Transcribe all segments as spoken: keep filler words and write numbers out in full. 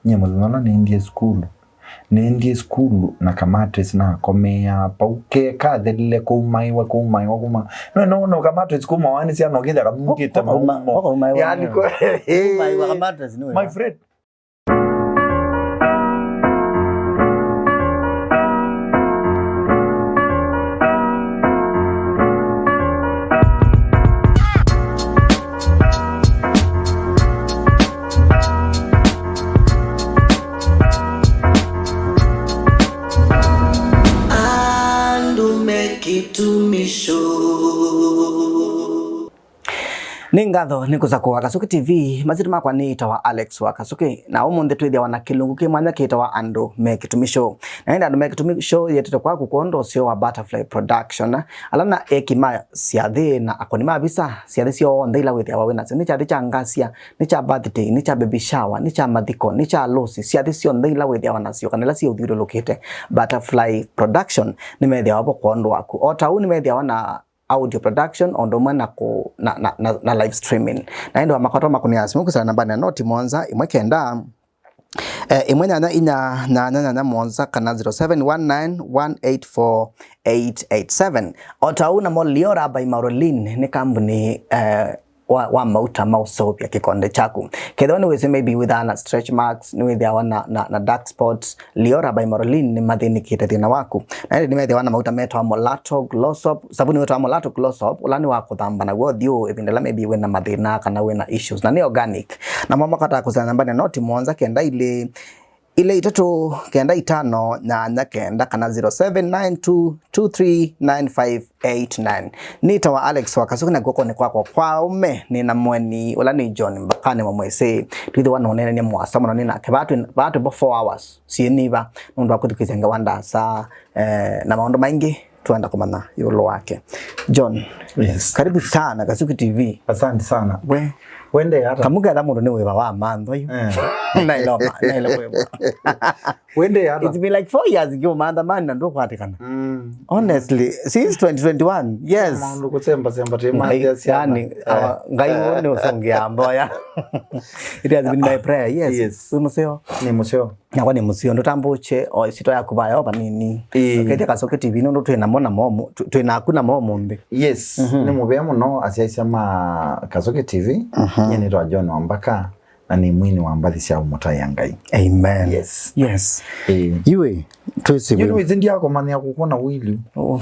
Nyie mũthenya ũla nĩendie sukulu, nĩendie sukulu na kamatress nakomea pau, ke kathelile kũmaĩwa, kũmaĩwa, kũma. No, no, no, kamatress kũmawa nĩ syana ũkĩthĩa kamukĩte maumo. Kũmaĩwa. Yaani, kũmaĩwa kamatress nĩ wĩra. My friend. Andũ me kĩtumisho. Nĩ ngatho nĩ kũsakũa Kasuki T V. Masyĩtwa makwa nĩĩtawa Alex wa Kasuki, na ũmũnthĩ twĩthĩawa na kĩlungu kĩ mwanya kĩtawa Andũ me Kĩtumi Show. Na ĩndĩ Andũ me Kĩtumi Show yĩtĩte kwaku kwondũ ũseo wa Butterfly Production, ala na eki ma syathĩ na akũni ma visa, syathĩ syonthe ila wĩthĩawa wĩ nasyo. Nĩ kyathĩ kya ngasya, nĩ kya birthday, nĩ kya baby shower, nĩ kya mathiko, nĩ kya harusi, syathĩ syonthe ila wĩthĩawa nasyo, kana ila siũthyũlũlũkĩte, Butterfly Production nĩmethĩawa vo kwondũ waku. O ta ũu nĩmethĩawa na audio production, o ũndũ ũmwe na kũ-, na, na, na, na live streaming. Na ĩndĩ wamakwata makũnĩa simũ kwĩsĩla nambanĩ ya noti mũonza ĩmwe kenda, eh, ĩmwe nyanya inya nyanya nyanya mũonza kana zero seven one nine one eight four eight eight seven. O ta ũu namo Liora by Maureen nĩ kambuni, eh, wa, wa mauta ma ũseũvya kĩkonde kyaku. Kethĩwa nĩwĩsĩ maybe wĩthaa na stretch marks, nĩwĩthĩawa na, na, na dark spots, Liora by Maureen nĩmathĩnĩkĩte thĩna waku. Na ĩndĩ nĩmethĩawa na mauta metawa Molato Glow Soap, savuni wĩtawa Molato Glow Soap, ũla nĩ wa kũthamba naw'o ũthyũ ĩvinda ĩla maybe wĩna mathĩna kana wĩna issues. Na nĩ organic. Namo makataa kũsĩla nambanĩ ya noti mũonza kenda ilĩ, ilĩ itatũ kenda itano nyanya kenda kana zero seven nine two two three nine five eight nine. Nĩtawa Alex wa Kasuki, na kw'okonĩ kwakwa kwa ũme nĩna mũeni ũla nĩ John Mbakani Mwamwĩsĩ. Twĩthĩwa nũneenanie mũasa mũno nĩ nake. Vaa twĩ, vaa twĩ vo four hours syĩnyiva nũndũ wa kwĩthukĩĩsya ngewa ndaasa, eh, na maũndũ maingĩ twenda kũmanya ĩũlũ wake. John, yes, karibu sana Kasuki T V. Asante sana. We. Wende ata? Kamuketha mũndũ nĩ wĩva wa mantho yu. Eh. Nailoma, naile kwĩva. Wende ata? It's been like four years ngiũmantha mani na ndũkwatĩkana. Mm. Honestly, since twenty twenty-one, yes. Maũndũ kũsemba semba tĩ Ngai, mantha syana. Yani, eh, awa, Ngai, eh, wone ũsonge ya mboya. It has been my prayer, yes. Yes. Wĩ mũseo? Nĩ mũseo. Nakwa nĩ mũseo, ndũtambũkye o ĩsyĩtwa yaku vaya o vanini. Ĩĩ. Ũkethĩa Kasuki T V nũndũ twĩ namo namo, twĩ naku namo ũmũnthĩ. Yes, mhm, nĩ mũvea mũno asyaĩĩsya ma Kasuki T V. Mhm. Nyie nĩtawa John Wambaka, na nĩ mwini wa mbathi sya ũmũtaĩa Ngai. Amen. Yes. Yes. Ĩĩ. Yu ĩ, twĩsĩ yu wĩ- nĩwĩsĩ ndiakũmanya kũkwona wĩlĩ. Oh.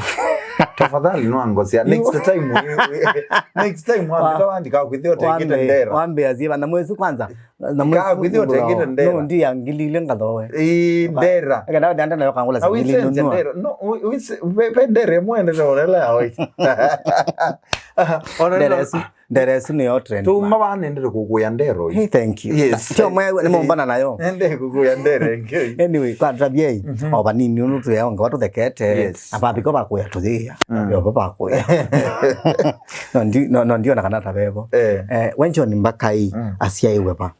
Tafadhali nĩwangosea. Yu- Next time, next time, wa- wambĩta wandika kwĩthĩa ũtengĩte wambe- ndera. Wambĩa ziva na mwezi kwanza. Na mwezi kaa kwĩthĩa ũtengĩte ndera. No, ndia ngili ilĩ ngathoe. Ĩĩ, ndera. Eka ndawa ndianda nayo kangũla na ngili wĩsenze nunua. Ndera. No, wĩ- wĩse- ve- ve ndera ĩmwe ndera ũrela ya waisi. Ona ndera no- ĩsu. Ndera ĩsu nĩyo trend. Tuma vaa nendete kũkũya ndero. Hey, thank you. Yes. Tio mwe nĩ mũmbana nayo. Nende kũkũya ndere ngei. Anyway, kwa tabiai, mhm, o vanini ũndũ twĩ onge watũthekete. Yes. Apapiko vakuya tũyĩa. Mm. Yo vakuya. No ndi, no, no ndiona kana ta vevo. Eh. Eh, we John Mbakai, mm, asyaĩwe va?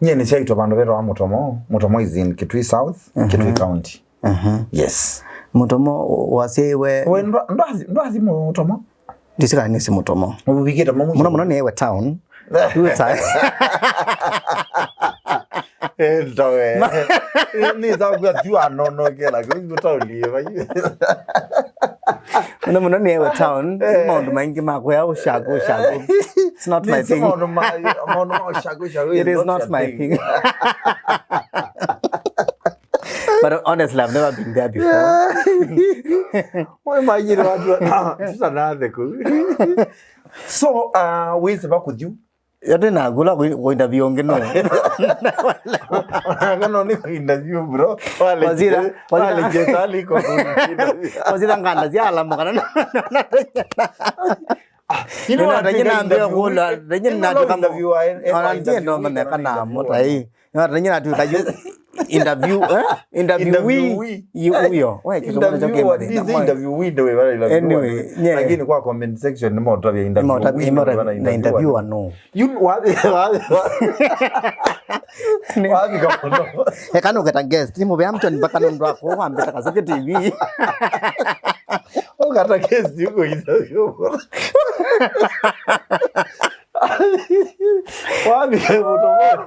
Nyie nĩsyaĩtwe vandũ vetawa Mũtomo. Mũtomo is in Kitui South, mhm, Kitui County. Mhm. Yes. Mũtomo wasyaĩwe. We ndwa- ndwathi- ndwathi Mũtomo? Ndĩsĩ kana nĩsĩ Mũtomo. Ũvikĩte mũno. Mũno mũno nĩewe town. Yu sa- Enda we. Nĩ sawa kwa tu anono kela kwa town yeva. Mũno mũno nĩewe town. Eh. Maũndũ maingĩ ma kũya ũshago, ũshago. It's not my thing. Maũndũ ma- maũndũ ma ũshago, ũshago is not my thing. But honestly, I've never been there before. Mwe majira watu tutanathe ku. So, uh, wĩsĩ va kũthiu? Yote na gula ku interview ngĩ no. Ngano ni ku interview, bro. Wale wazira, wazira. Wale je sali ko ku interview. Wazira nganda zya alamo kana. Ah, you know what? Ndio naambia kula, ndio natuka interview wa- ona ndio ndo maneka na mota hii. No, tanyina tu kayu interview, eh? Interviewee. Interviewee. Yu- huyo. Wewe kitu moja interviewer, chake this interview window we bana interview. Anyway, yeah. Lakini kwa comment section ni moto ya interview. Moto window imora bana na interview. Interviewer no. You wapi wapi wapi kama no. E kana ukata guest ni mubea mtu ni mpaka ndo wako wambeta Kasuki T V. Ukata guest yuko interview. Wavika Mũtomo.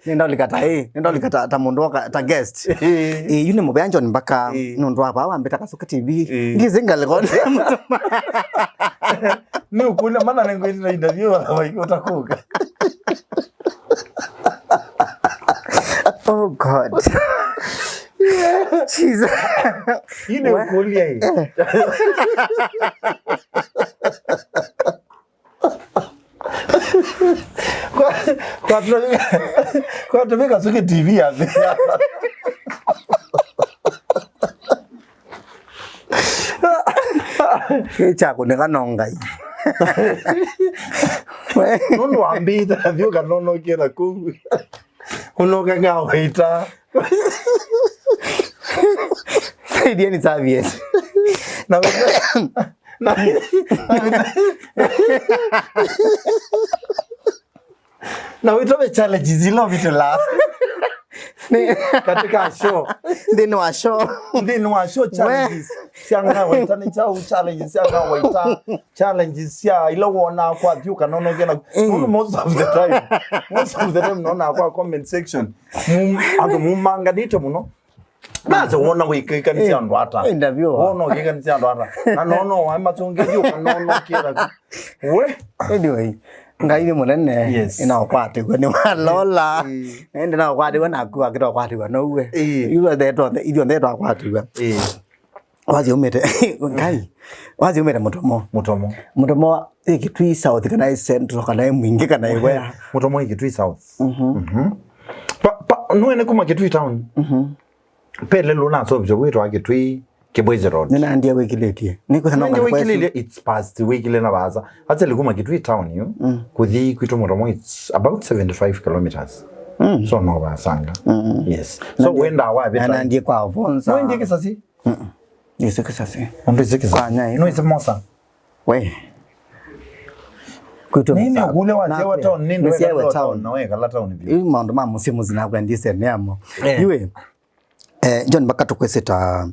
Nĩndaũlika ta ĩ, nĩndaũlika ta, ta mũndũ woka, ta guest. Ĩĩ, yu nĩ mũvea John Mbaka, nũndũ wa vaa wambĩta Kasuku T V. Ĩĩ. Ngĩsĩ ngalĩko nĩ Mũtomo. Nĩ ũkũlya mana nĩngwĩtĩte interview wala vaikũta kũka. Oh God. Jesus. Yu nĩ ũkũlya ĩ. Kwa- kwatũmĩka kwatũmĩka Kasuku T V ya thĩ. Kĩ kya kũnĩka no Ngai. Nũndũ wambĩte athiũka nonokĩra kũu. Ũnoke ngawaita. Saidieni service. Na na na wĩtove challenges ila vitula katika show. Nthĩnĩ wa show. Nthĩnĩ wa show challenges sya ngawaita nĩ chau, challenges sya ngawaita, challenges sya ila wonaa kwa thiũ kana ũnogena. Nũndũ most of the time, most of the time nonaa kwa comment section, mu- andũ mumanganĩte mũno. Nase wona wĩkĩkanĩsya andũ ata? Interview. Wona ũkĩkanĩsya andũ ata? Na nono wae matũngĩthi ũkanonokĩra. We. Anyway, Ngai nĩ mũnene. Yes. Ĩnaũkwatĩw'a nĩ walola. Ĩĩ. Na ĩndĩ naũkwatĩw'a naku akĩtaũkwatĩw'a nouwe. Ĩĩ. Ithuothe twakwatĩw'a. Ĩĩ. Wathi umĩte Ngai. Wathi umĩte Mũtomo. Mũtomo. Mũtomo ĩ Kitui South kana ĩ Central kana ĩ Mwingi kana ĩ wea? Mũtomo ĩ Kitui South. Mhm. Mhm. Pa, pa, nũene kuma Kitui town. Mhm. Pele lũnaseũvĩsye wĩtwa Kitui Kibwezi Road. Nĩnandie wĩkilĩtye. Nĩkwĩsa no nandie wĩkilĩtye, it's past wĩkile na vaasa. Actually kuma Kitui town yu, mm, kuthi kwitũ Mũtomo it's about seventy-five kilometers. Mm. So no vasanga. Mm. Yes. So wenda wa vita. Nandie kwa vonza. Nandie kisasi. Mm. Yesu kisasi. Nandie kisasi. Kwa nyai. No ise mosa. We. Kwitũ nini ũkũlya wasyawa town, nini weka town, na wekala town vyu? Yu maũndũ ma mũsyĩ mũsyĩ nakwendie sene amo. Eh. Iwe, eh, John Mbaka tũkwĩsĩ ta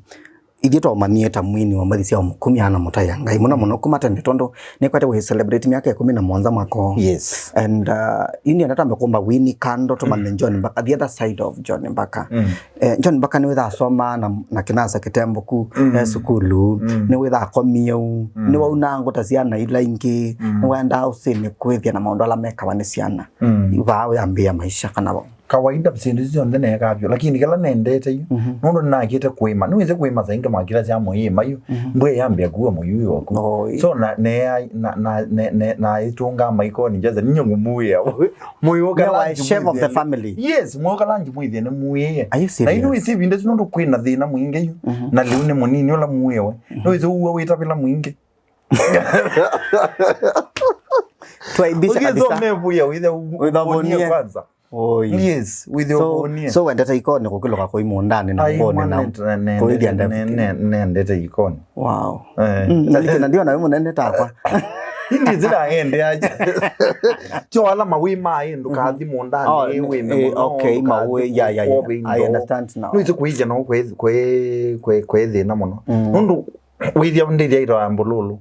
ithyĩ twaũmanyie ta mwini wa mbathi sya ũkumya na mũtaĩa Ngai. Mũno mũno kuma tene tondũ nĩkwete wĩ celebrate myaka ĩkũmi na mũonza mwaka ũũ. Yes. And uh, yu nĩenda twambe kũmba wini kando tũmanye John Mbaka, the other side of John Mbaka. Mm. Eh, John Mbaka nĩwĩthaa asomaa na, na kĩnasa kĩtembũku, mm, e sukulu, mm, nĩwĩthaa akomie ũu, mm, nĩwaunaa ngũta syana ila ingĩ, mm, nĩwaendaa ũsĩnĩ kwĩthĩa na maũndũ ala mekawa nĩ syana. Mm. Vaa ũyambĩĩa maisha kana vau. Kawaida syĩndũ isu syonthe neekaa vyũ, lakini kĩla nendete yu, mhm, nũndũ nĩnakĩte kũĩma. Nĩwĩsĩ kũĩma saa ingĩ makĩla sya mũĩma yu, mhm, mbwe yambĩa kua mũyui waku. Oh, ĩĩ. So na, ne, na, na, ne, ne, naĩtũngaa maikoni njasa, ninyie ngũmuĩa. Mũĩ ũkala chef of the family. Yes, mũĩ ũkala njimwĩthie nĩ muĩe. Are you serious? Na ĩndĩ wĩsĩ ĩvinda ĩsu nũndũ kwĩ na thĩna mwingĩ yu. Mhm. Na lĩu nĩ mũnini ũla muĩwe. Mhm. Nĩwĩsĩ ũua wĩtavĩla mwingĩ. Twaibisha kabisa. Ũthiĩ thome vuya, wĩthe u-, wĩthe ũvonie kwanza. Oi. Yes, wĩthe ũvonie. So wendete ikoni kũkĩlũka kũi mũũndanĩ na ngoni na kũithya ndevu. Nendete ikoni. Wow. Eh. Mm, na ndiona we mũnene takwa. Indi zila ende aja. Tyo ala mawi ma ĩndũ kathi mũũndanĩ, oh, wĩ, eh, mũno, okay, mawi, ya, ya, ya. I understand now. Nũĩsĩ kũithya no kwĩ, kwĩ, kwĩ, kwĩ thĩna mũno. Mm. Nũndũ wĩthya ndĩthya ĩtawa mbululu.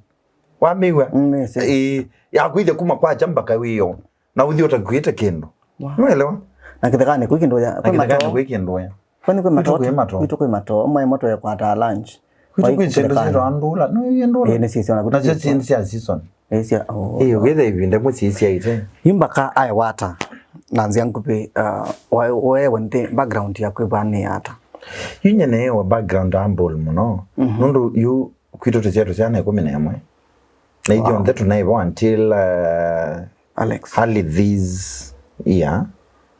Wamĩw'a? Mm, yes, yes. Ĩĩ, yakwĩthya kuma kwa kya mpaka wĩoo. Na ũthi ũtakuĩte kĩndũ. Wow. Nĩwelewa? Na kĩthekanĩ kwĩ kĩndũ ya, na kwĩ kĩthekanĩ matoo. Kwĩ kĩndũ ya. Kwani kwĩ matoo? Kwitũ kwĩ matoo. Kwitũ kwĩ matoo. Mwaĩ moto ya kwata lunch. Kwitũ kwĩ syĩndũ syĩtawa ndũla. Nĩwĩw'e ndũla? Ĩĩ, nĩ syĩsyo na kwitũ. Nasyo syĩndũ sya season. Ĩĩ, sya, oh. Ĩĩ, ũkĩtha ĩvinda ĩmwe syĩsyaĩte. Yu mpaka aĩ wata na nzĩa nguvĩ, uh, wa-, wewe nthĩ background yaku ĩvw'anĩe ata? Yu nyie neewa background humble mũno. Mhm. Nũndũ yu kwitũ tũsyaĩtwe syana ĩkũmi na ĩmwe. Na ithyonthe tũnaĩvo until, uh, Alex. Early this year.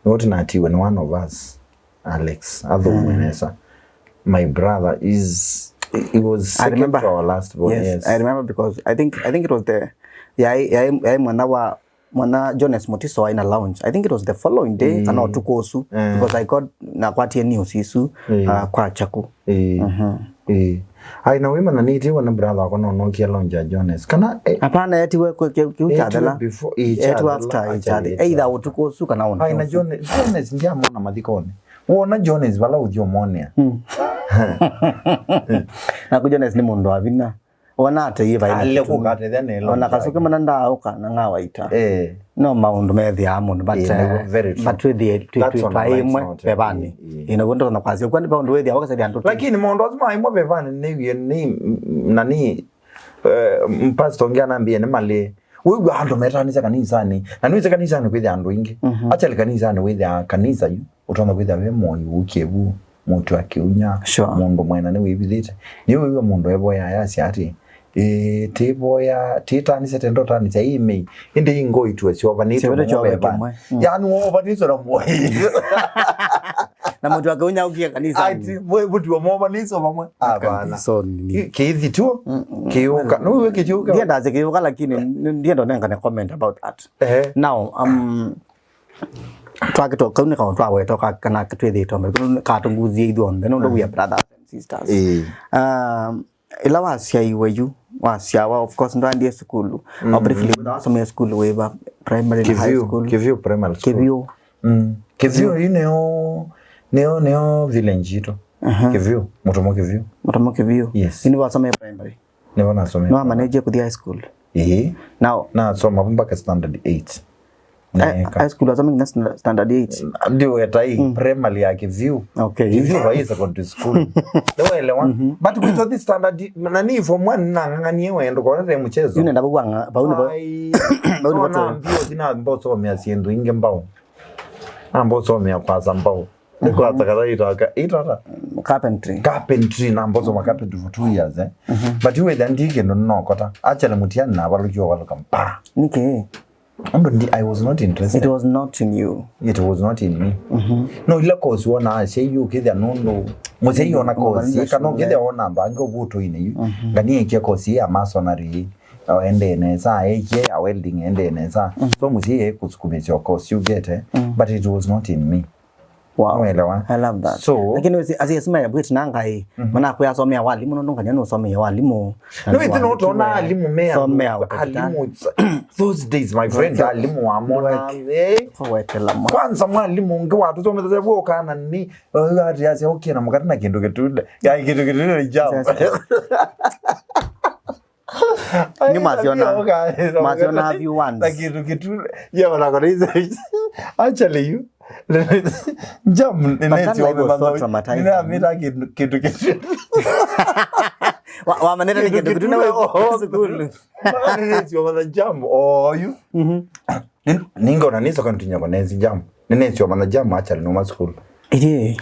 Nĩw'o tũnatiwe nĩ one of us, Alex. Athũmwe nesa. My brother is, he was second to our last born. Yes, yes. I remember because I think, I think it was the, yaĩ, yaĩ, yaĩ mwana wa mwana Jones Mutiso aĩ na lounge. I think it was the following day, mm, kana ũtukũ ũsu, eh, because I got, nakwatie news isu, eh, uh, kwa Chaku. Eh. Mhm. Eh. Ai, na wĩmanya nĩtiwe na brother wakwa no nokia lounge ya Jones. Kana, eh, hapana, etiwe kwe-, kĩu, kĩu etiwe kyathela. Before, eh, etiwe kyathela, after, eh, acha kyathela. Either ũtukũ ũsu kana ũnĩ. Ai, na Jones, Jones ndiamona mathikonĩ. Wona Jones vala ũthiũmonea. Mm. Naku Jones nĩ mũndũ wa vinya. Wona atĩ yĩ vaĩ na Alile kĩtumi. Kũka atethya nelo. Ona Kasuki mana ndaaũka na ngawaita. Eh. No maũndũ methĩaa mũndũ, but, eh, very true. But twĩthĩe twaĩ ĩmwe vevanĩ. Ĩĩ, na ũguo ndũtonya kwasya kwa nĩ vaũndũ wĩthĩawa ũkasethĩa andũ. Lakini maũndũ asu maĩ mo vevanĩ nĩwie nĩ na nĩ, eh, pastor ũngĩ anambie nĩ malĩ. Wĩw'a andũ metanĩsya kanisanĩ. Na nĩwĩsĩ kanisanĩ kwĩthĩa andũ aingĩ. Actually kanisanĩ wĩthĩa kanisa yu. Ũtonya kwĩthĩa ve mũi ũkĩvu, mũtĩ wa kĩunya, sure, mũndũ mwena nĩwĩvithĩte. Nĩwĩw'a mũndũ evoya ayasya atĩ, "Ĩĩ, tĩvoya, tĩtanĩsya tendo tanĩsya ĩmei, ĩndĩ ingoi tuwe syovanĩtwe mũno veva." Mm. Yani wovanĩtwe na mũi. Na mũtĩ wa kĩunya ũkie kanisa. Ati mũtĩ wa movanĩtwe vamwe. Hapana. Kĩithi tuo kĩũka. Nũwĩw'a kĩũka. Ndienda kĩũka, lakini ndienda nengane comment about that. Ehe. Now, um, twakĩto kau nĩ kaũ twaweta ka-, kana twĩthĩĩtwe mbere kau katũnguzia ithyonthe nũndũ we are brothers and sisters. Ĩĩ. Um, ĩla wasyaiwe yu, wasyawa, of course ndwaendie sukulu. Au briefly, wasomie sukulu wĩva? Primary na high school? Kĩvyũ primary school. Kĩvyũ. Mm. Kĩvyũ yu nĩyo nĩyo nĩyo village yitũ. Kĩvyũ, Mũtomo Kĩvyũ. Mũtomo Kĩvyũ. Yes. Yu nĩvo wasomie primary? Nĩvo nasomie. Nĩwamanĩgie kũthi high school? Ĩĩ. Now nasoma mpaka standard eight. High school wasoma nginya standard eight? Ndiweta hii primary ya Kĩvyũ. Okay. Kĩvyũ vai secondary school. Nĩwaelewa? But kwĩtwa thi standard, na nĩ form one nang'ang'anie wendo, kona te mchezo. Yu nenda vau anga, vau nĩvo. Ai. Vau nĩvo. Nona mbio thina mbosomea syĩndũ ingĩ mbao. Na mbosomea kwasa mbao. Nĩkwatsa kata itaka itata. Carpentry. Carpentry, na mbosoma carpentry for two years, eh. But you were ndi kĩndũ nokota. Actually, mũtiani na avaluki ovaluka mpa. Nĩkĩ? Ũndũ ndi, I was not interested. It was not in you. It was not in me. No, ila course wona asyai ũkĩthĩa nũndũ mũsyai ona course kana ũkĩthĩa ona mbange ũvũtũinĩ yu. Nganiĩkie course ya masonry, aendee nesa, ekie a welding endee nesa. So mũsyai ekũsukumĩsya course yugete, but it was not in me. Wow. Mwelewa? I love that. So, lakini wĩsĩ, asi asima ya bwit na ngai, mana kwa somea walimu, no ndonganya no somea walimu. No, it's not on alimu me. Somea alimu. Those days, my friend, alimu wa mwana. Eh. Kwa wetela mwa. Kwanza mwalimu ngi watu somea zevo kana ni, ati asi okay na mukati na kindu kitule. Ya kindu kitule ni jam. Nĩ masiona, masiona view once. Na kĩndũ kĩtule. Yo, na kona hizo. Actually, you. Jam, nĩnĩsĩ wamena. Nĩnamĩta kĩndũ kĩtule. Wamenete nĩ kĩndũ kĩtule. Nĩnĩsĩ wamena jam. Oh, you. Ningona nĩsoka ntinyako nĩnĩsĩ jam. Nĩnĩsĩ wamena jam, actually, numa school. Ĩĩ.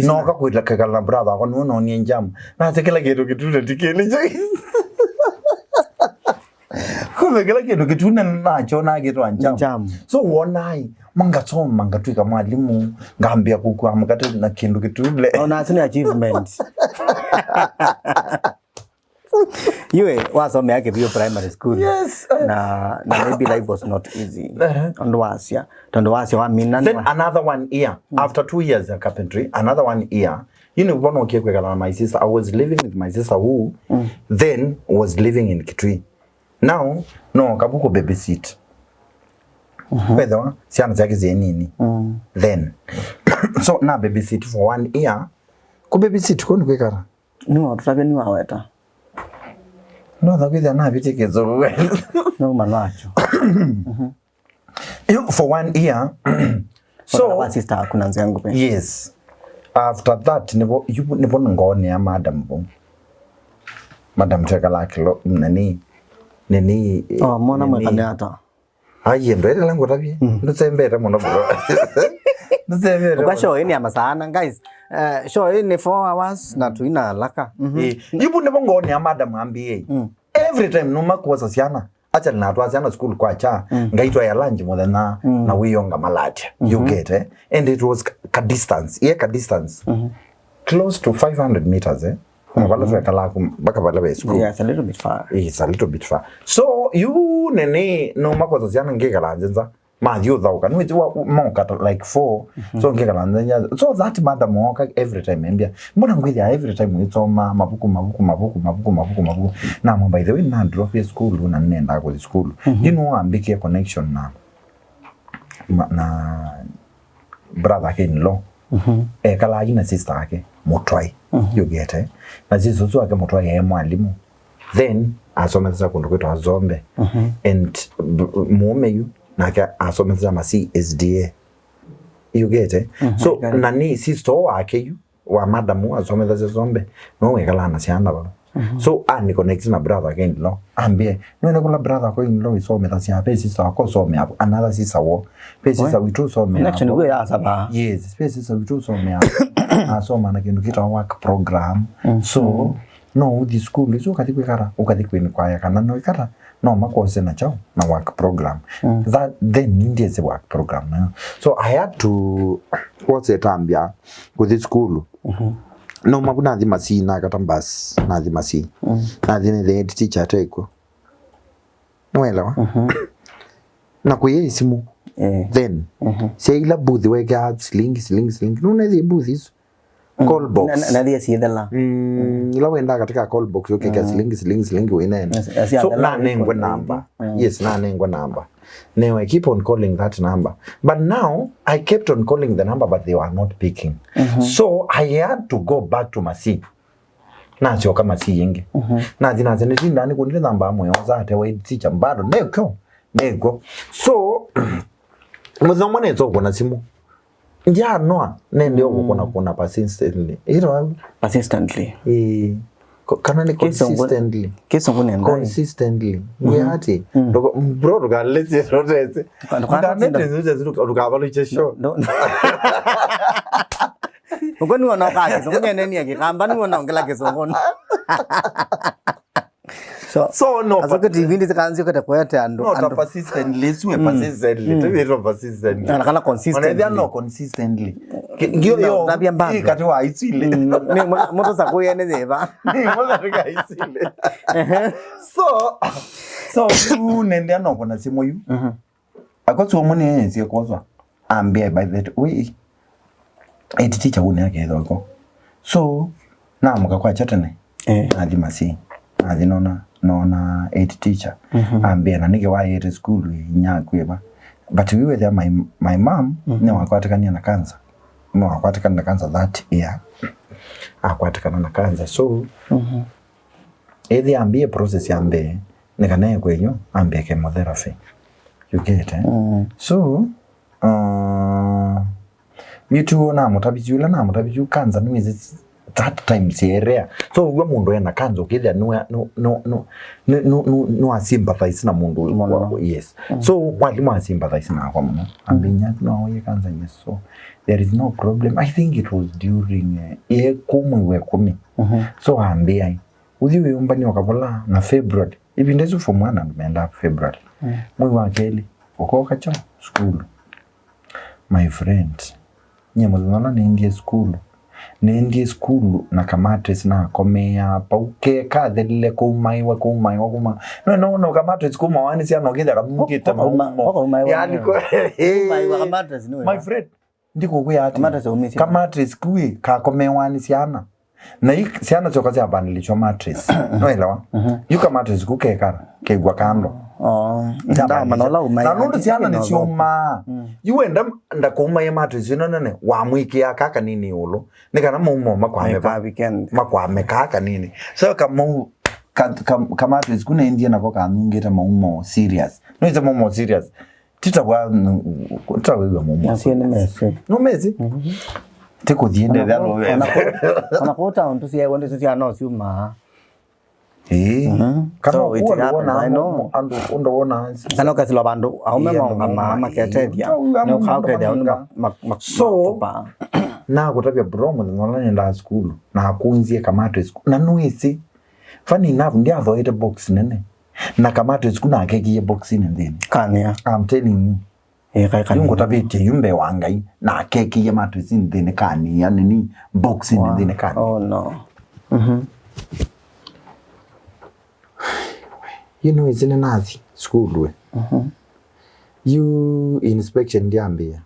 No kakwĩta kekala na brother wakwa nũũ nonie jam. Nase kĩla kĩndũ kĩtule tikĩlĩ. Kumbe kĩla kĩndũ kĩtune nacho nakĩtwa jam. Jam. So wonai, mangasoma ngatwĩka mwalimu, ngambia kukua mkate na kĩndũ kĩtule. Ona asu nĩ achievement. Iwe wasomea Kĩvyũ primary school. Yes. Na, na maybe life was not easy. Tondũ wasya, tondũ wasya wamina. Then another one year, after two years ya carpentry, another one year, you know, bono kia kwekala na my sister. I was living with my sister who then was living in Kitui. Now, no kabuko babysit. Kwethwa syana syake zi nini. Then, so na babysit for one year. Ku babysit kũ nĩ kwĩkala. Nĩwatũtavya nĩwaweta. Notha kwĩthĩa navĩtye kĩsũvũ. Nauma nacho. You for one year. So wa sister aku na nzĩa ngũvĩ. Yes. After that, nivo, nivo ngoonea madam vo. Madam twekala kilo nani? Nini? Oh, mwana mwekane ata? Aiye, ndwetela ngũtavye. Ndũsembete mũno bro. Ndũsembete. Kwa show ĩnĩ ya masaana, guys. Uh, show ĩnĩ four hours na tuina alaka. Eh, ibu nivo ngoonea madam ambie. Every time numa kuosa syana. Acha na atwa syana school kwa cha. Ngaitwa ya lunch mũthenya na wiyonga malacha. You get, eh? And it was ka, ka distance. Yeah, ka distance. Close to five hundred meters, eh? Kuma vala twekala mpaka vala ve school. Yeah, it's a little bit far. It's a little bit far. So, you nene no makosa syana ngikala nzenza. Mathi uthauka. Nĩ wĩti wa moka like four. So ngikala nzenza. So that madam moka every time embia. Mbona ngwithia every time wĩsoma mabuku, mabuku, mabuku, mabuku, mabuku, mabuku. Na mo by the way na drop ya school na nenda kwa school. You know, ambikie connection na na brother ake in law. Ekalaa na sister ake mũtwai. Yugete. Na sister ũsu ake mũtwai e mwalimu. Then asomethesya kũndũ kwĩtawa Zombe. And b- mũũme yu nake asomethesya Masii S D A. You get it? So na nĩ sister wake yu wa madam asomethasya Zombe, no wĩkalaa na syana vala. So ani connect na brother wake in law, ambie, "Nĩwene kũla brother wake in law isomethasya, ve sister wako usomea, another sister wo, ve sister witũ usomea." Connection kwĩ ya saba. Yes, ve sister witũ usomea. Asoma na kĩndũ kĩtawa work program. So no ũthi school isu ũkathi kwĩkata, ũkathi kwĩnĩkwaya kana no ikata, no makose na chao na work program. That then nĩndyĩsĩ work program nayo. So I had to, what's it, ambia kũthi sukulu. Nauma ku nathi Masii, nakata bus, nathi Masii. Nathi nĩ the head teacher atekw'o. Nĩwaelewa? Na kũyĩ isimũ. Then sya ila booth wekea silingi, silingi, silingi. Nũnethie booth isu? Call box. Na- na- nathi asiethela. Mm, ila wendaa katika call box, ũkekea silingi, silingi, silingi wĩnene. Nanengwe namba. Yes, nanengwe namba. Now I keep on calling that number. But now I kept on calling the number, but they were not picking. So I had to go back to Masii. Nasyoka Masii ĩngĩ. Nathi nasya, "Nĩtindaa nĩkũ ndĩthambaa mũyo?" Sate wa teacher bado. Nekyo. Nekyo. So mũthenya ũmwe nĩtũkũna simũ. Ndianoa, nende ũkũkũna kũna persistently. Ĩtwa persistently. Eh, ko- kana nĩ Kĩsũngũ- consistently. Kĩsũngũ nĩ ndai. Consistently. Nĩ ati, ndũka- bro, ndũkalĩsye rotete. Ndũka- ndũka- ndũkavalũkye show. Ndũ- Ũko nĩwona ũkaa Kĩsũngũ, nyenenia Kĩkamba, nĩwona ongela Kĩsũngũ. So, so no, asoke T V ndi kanzi kete kwete andu. No, ta persistently, siwe persistently. Tebe to persistently. Na kana consistently. Ona no consistently. Ndio yo tabia mbaya. Kati wa isile. Ni moto sa kuyene zeba. Ni moto ka isile. So, so tu nende no kuna simu yu. Akosi ũmwe nĩesie kwoswa, ambĩa, "By the way, eti teacher ũnĩ akethwa ko." So namũka kwakya tene. Eh. Nathi Masii, nathi nona, nona eti teacher. Ambĩa, "Na nĩkĩ waĩte sukulu ĩ, inya akwĩva?" But we were there, my, my mom nĩwakwatĩkanie na cancer. Nĩwakwatĩkana na cancer that year. Akwatĩkana na cancer. So ĩthi ambie process ya mbee, nĩ kana ekwe yu ambie chemotherapy. You get, eh? So uh, mĩtuo namũtavisye, ũla namũtavisye, cancer nĩwĩsĩ that time sierea. So ũw'a mũndũ ena cancer ũkĩthĩa nĩwa- nũ- nũ- nũ- nũ- nũ- nũ- nĩwa sympathize na mũndũ. Mũno. Yes. So mwalimũ a sympathize nakwa mũno. Ambĩnya no ye cancer, yes, so there is no problem. I think it was during eh, ye kumwe we kumi. So ambĩa, "Ũthi wĩyũmbany'a ũkavola na February." Ĩvinda ĩsu form one andũ mendaa February. Mwei wa kelĩ, ũkoka kyo sukulu. My friend, nyie mũthenya ũla nĩendie sukulu, nĩendie sukulu na kamatress nakomeaa pau, ke kathelile kũmaĩwa, kũmaĩwa, kũmaĩwa. No, no, no, kamatress kũmawa nĩ syana ũkĩthĩa kamungĩte maumo. Yaani, kũmaĩwa kamatress nĩ wĩva? My friend, ndikũkwĩa ati kamatress kũu ĩ kakomewa nĩ syana. Na i syana syoka syavandĩlĩswa mattress. Noelewa? Yu ka mattress ku kekara, kegwa kando. Oh. Na nũndũ syana nĩsyũmaa. Yu wenda ndakũmaie mattress ĩno nene, wamwĩkĩa ka kanini ĩũlũ. Nĩ kana maumo makwame va. Makwame ka kanini. So kamau ka, ka, ka mattress ku nendie nako kanungĩte maumo serious. Nĩwĩsĩ maumo serious. Tita wa tita wĩw'a mũmwe. Nasie nĩ mesi. No mesi. Tikuthie ndetha no we. Ona kũ town tusiawa ndio sia no siuma. Eh. Kana so it happened, I know. Andu undawona kana ukasila vandu aume maunga ma maketethia. No kaukethia undu ma. So na kutavya bro mũthenya ũla nenda school na akunzie kamatress na nuisi. Funny enough ndiathoete box nene. Na kamatress ku nakekie boxinĩ nthĩnĩ. Kania. I'm telling you. Eh, kai kania. Yu ngũtavĩtye yu mbee wa Ngai, nakekie mattress nthĩnĩ kania nini, boxinĩ nthĩnĩ kania. Oh no. Mhm. Yu nĩwĩsĩ nĩnathi sukulu we. Mhm. Yu inspection ndyambĩĩa.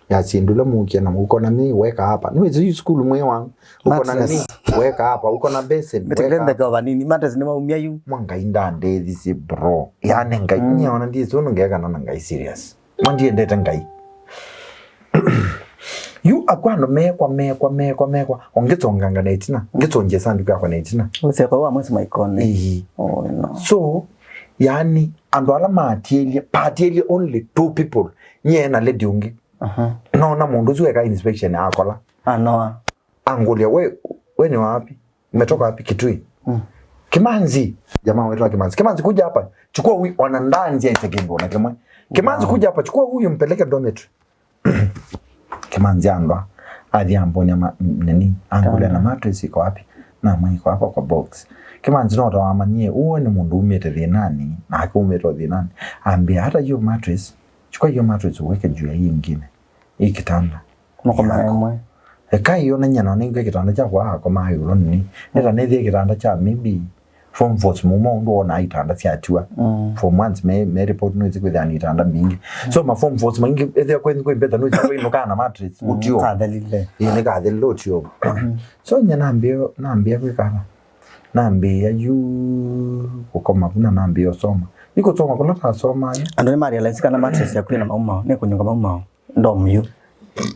Yasindula mukia na ukona mi weka hapa. Niwe yu school mwe wangu. Ukona mi weka hapa. Ukona basin. Betekelende kwa vanini. Mattress ni maumia yu. Mwa Ngai ndandethisye bro. Yani Ngai. Mm. Nyie ona ndiye sunu ngeka na Ngai serious. Mwa ndiendete Ngai. Yu akwano mekwa, mekwa, mekwa, mekwa. O ngĩsonganga na ĩtina, ngĩsongie sanduku yakwa na ĩtina. Ũseko wa mwĩsĩ maikone. Ĩĩ. Oh, no. So, yani, andũ ala matiĩlye, patiĩlye only two people, nyie na lady ũngĩ. Aha. Nona mũndũ ũsu eka inspection akola. Anoa. Angũlya, "We, we ni wapi? Umetoka wapi?" "Kitui." Mm. "Kimanzi." Jamaa wetu wa Kimanzi. "Kimanzi, kuja hapa. Chukua huyu." Ona ndanzi aise kĩndũ ona kĩmwe. "Kimanzi, wow, kuja hapa. Chukua huyu, mpeleke dormitory." Kimanzi andwa. Athi ambonia ma-, nini? Angũlya, "Na mattress iko wapi?" "Na mwa iko hapa kwa box." Kimanzi no ta wamanyie, "Ũũ nĩ mũndũ umĩte thĩnanĩ, nake umĩte o thĩnanĩ." Ambia, "Hata hiyo mattress, chukua hiyo mattress uweke juu ya hii ingine." Ĩ kitanda. Mũkoma yako. Ĩmwe. Eka ĩyo nĩ nyina nĩngwe kitanda kyakwa akoma ĩũlũ nini. Nĩta nĩthie kitanda kya maybe form fours mũmo ũndũ wona itanda syatiwa. Mm. Form ones me, me report nũĩsĩ kwĩthĩa nĩ itanda mbingĩ. So ma form fours maingĩ ethĩa kwĩ kwĩ mbeta nũĩsĩ kwĩ nũkaa na mattress. Mm, ũtio. Kathelile. Ĩ nĩ kathelile ũtio. So nye nambia nambia kwĩkana. Nambia yu kũkoma kuna nambia ũsoma. Yu kũsoma kũla tasoma yu. Andũ nĩ ma realize kana mattress yaku ĩna maumao, nĩ kũnyunga maumao. Dom yu.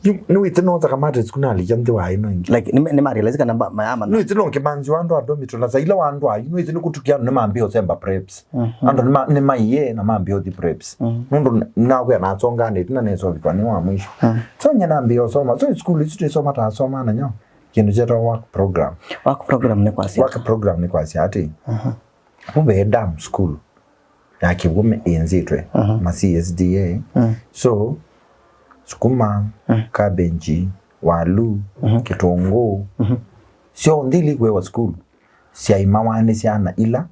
Yu, nĩwĩsĩ no ta ka mattress kuna alija nthĩ wa ĩno ĩngĩ. Like, nĩ, nĩ ma realize kana ba-, mayama na. Nĩwĩsĩ no Kimanzi wa andũ a dormitory, na saila wa andũ ayu, nĩwĩsĩ nĩ kũtukia andũ nĩ mambia ũsemba preps. Mhm. Andũ nĩ ma-, nĩ maiye na mambia ũthi preps. Mhm. Nũndũ n-, nakwĩa nasonganĩte na nesovikwa nĩ wa mwisho. Mhm. So nye nambia ũsoma. So school isu tũisoma tasoma na nyo. Kĩndũ kyetwa work program. Work program nĩ kwasya. Work program nĩ kwasya atĩ. Mhm. Vo ve dam school ya kĩw'ũ ĩnzĩtwe, mhm, ma C S D A. Mm. So, sukuma, mm, cabbage, walu, mhm, kĩtũngũũ, mhm, syonthe ila ikũewa sukulu syaimawa nĩ syana ila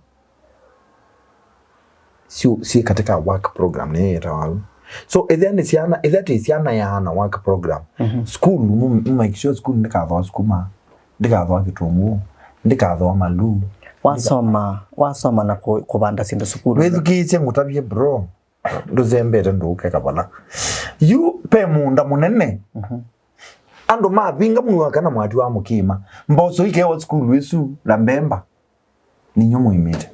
syũ-, syĩ katika work program nĩyo yĩtawa ũu. So, ethĩa nĩ syana, ethĩa ti syana yaana work program, mhm, sukulu, mu-, mu make sure sukulu ndĩkathoa sukuma. Ndĩkathoa kĩtũngũũ, ndĩkathoa maluu. Wasoma, wasoma na kũ-, kũvanda syĩndũ sukulu. Wĩthukĩĩsye ngũtavye bro, ndũsembete ndũũke kavala. Yu pe mũũnda mũnene. Mhm. Andũ mavinga mwaka na mwati wa mũkĩma. Mboso ikewa sukulu ĩsu na mbemba. Ninyu mwĩmĩte.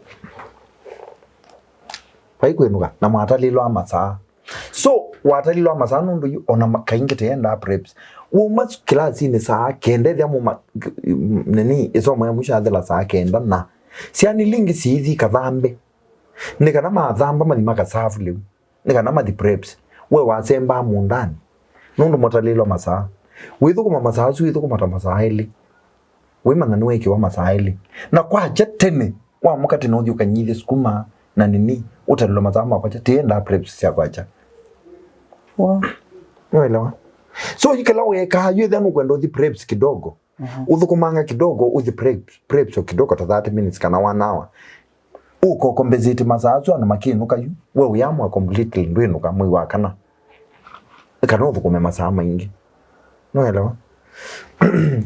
Vai kwĩnũka, na mwatalĩlwa masaa. So, watalĩlwa masaa nũndũ yu, ona ma-, kaingĩ tĩendaa preps. Wuma s-, kĩlasinĩ saa kenda, ethĩa muma, k-, nini, ĩsomo ya mwisho yathela saa kenda, na syana ila ingĩ siithi kathambe. Nĩ kana mathamba mathi makasavu lĩu. Nĩ kana mathi preps. We wasembaa mũũndanĩ. Nũndũ mwatalĩlwa masaa. Wĩthũkũma masaa asu, wĩthũkũma ta masaa elĩ. Wĩmanya nĩwekiwa masaa elĩ. Na kwakya tene, wamũka tene ũthi ũkanyithye sukuma na nini, ũtalĩlwa masaa ma kwakya, tiendaa preps sya kwakya. Wow. Nĩwaelewa? So, kĩla wekaa, yu ethĩa nũkwenda ũthi preps kidogo. Mhm. Ũthũkũmanga kidogo, ũthi preps, preps o kidogo ta thirty minutes kana one hour. Ũka ũkombesĩte masaa asu andũ makĩnũka yu, we ũyamwa completely ndwĩnũka mwei wa kana. Kana ũthũkũme masaa maingĩ. Nũelewa?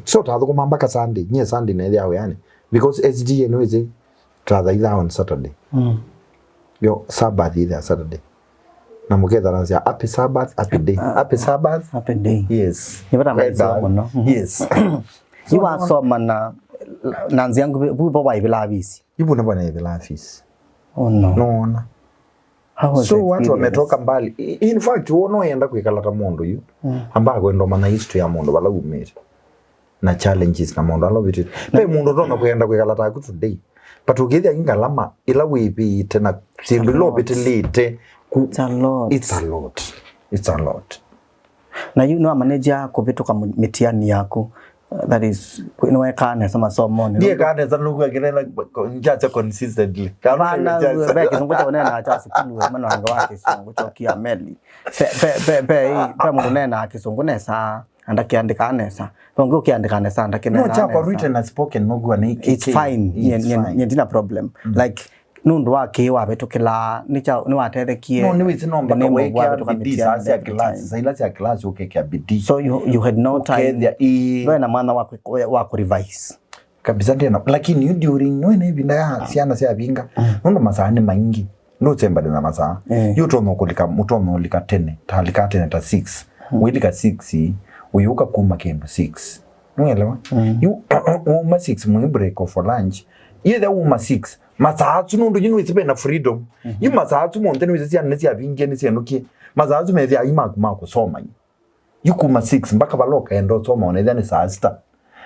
So, tathũkũma mpaka Sunday. Nyie Sunday neethĩa wĩanĩ. Because S D A nĩwĩsĩ tathaithaa on Saturday. Mm. Yo, Sabbath ĩthĩa Saturday. Na mũketha nasya, "Happy Sabbath, happy day. Ah, happy Sabbath." Happy day. Yes. Nĩ vata maisio mũno. Mhm. Yes. Yu wasoma na, na nzĩa nguvĩ, vu vo waivĩla avisi. Yu vuna vanaivĩla avisi. Oh, no. Nona. How was the experience? So watu wametoka mbali. I-, in fact, wona ũyenda kwĩkala ta mũndũ yu. Mm. Ambaa kwenda ũmanya history ya mũndũ vala umĩte. Na challenges na maũndũ ala ũvĩtĩte. Ve mũndũ ũtonya kwenda kwĩkala taku today. But ũkĩthĩa ngalama ila wĩvĩte na syĩndũ ila ũvĩtĩlĩte ku-, it's a lot. It's a lot. It's a lot. Na yu nĩwamaneja kũvĩtũka mũ-, mĩtiani yaku. Uh, that is, kwĩ-, nĩwekaa nesa masomonĩ. Ndiĩkaa nesa nũkwakĩlela njacha consistently. Vana, ve kĩsũngũ kya ũneenaa kya sukulu, mananga wa kĩsũngũ kyokia meli. Pe, pe, pe, pe, pe mũndũ ũneenaa kĩsũngũ nesa. Andakĩandĩkaa nesa. Ve ũngĩ ũkĩandĩkaa nesa, andakĩneenaa nesa. No, kyakwa written na spoken, nũkw'a nĩ kĩ-, it's fine. It's fine. Nyie, nyie, nyie ndina problem. Mm. Like, nũndũ wa kĩĩ wavĩtũkĩla, nĩkya, nĩwatethekie. No, nĩwĩsĩ no mpaka wĩkĩa bidii saa sya kĩlasi, saa ila sya kĩlasi ũkĩkĩa bidii. So you, you had no time. Ũkethĩa, ĩĩ. Ndwaĩ na mwanya wa kũ-, wa kũ-revise. Kabisa ndena, lakini yu during, nĩwene ĩvinda ya syana syavinga, mm, nũndũ masaa nĩ maingĩ. Nũsembane na masaa. Eh. Yu ũtonya kũlika, ũtonya ũlika tene, ta lika tene ta six. Mm. Wĩlika six, ũyũka kuma kĩndũ six. Nũelewa? Mm. Yu, wauma six, mwĩ break for lunch. Yetha uma six, masaa asu nũndũ yu nĩwĩsĩ ve na freedom. Mhm. Yu masaa asu monthe nĩwĩsĩ syana nĩsyavingie, nĩsyenũkie. Masaa asu methĩa ai maku ma kũsoma yu. Yu kuma six mpaka vala ũkaenda ũsoma, ona ĩthĩa nĩ saa sita.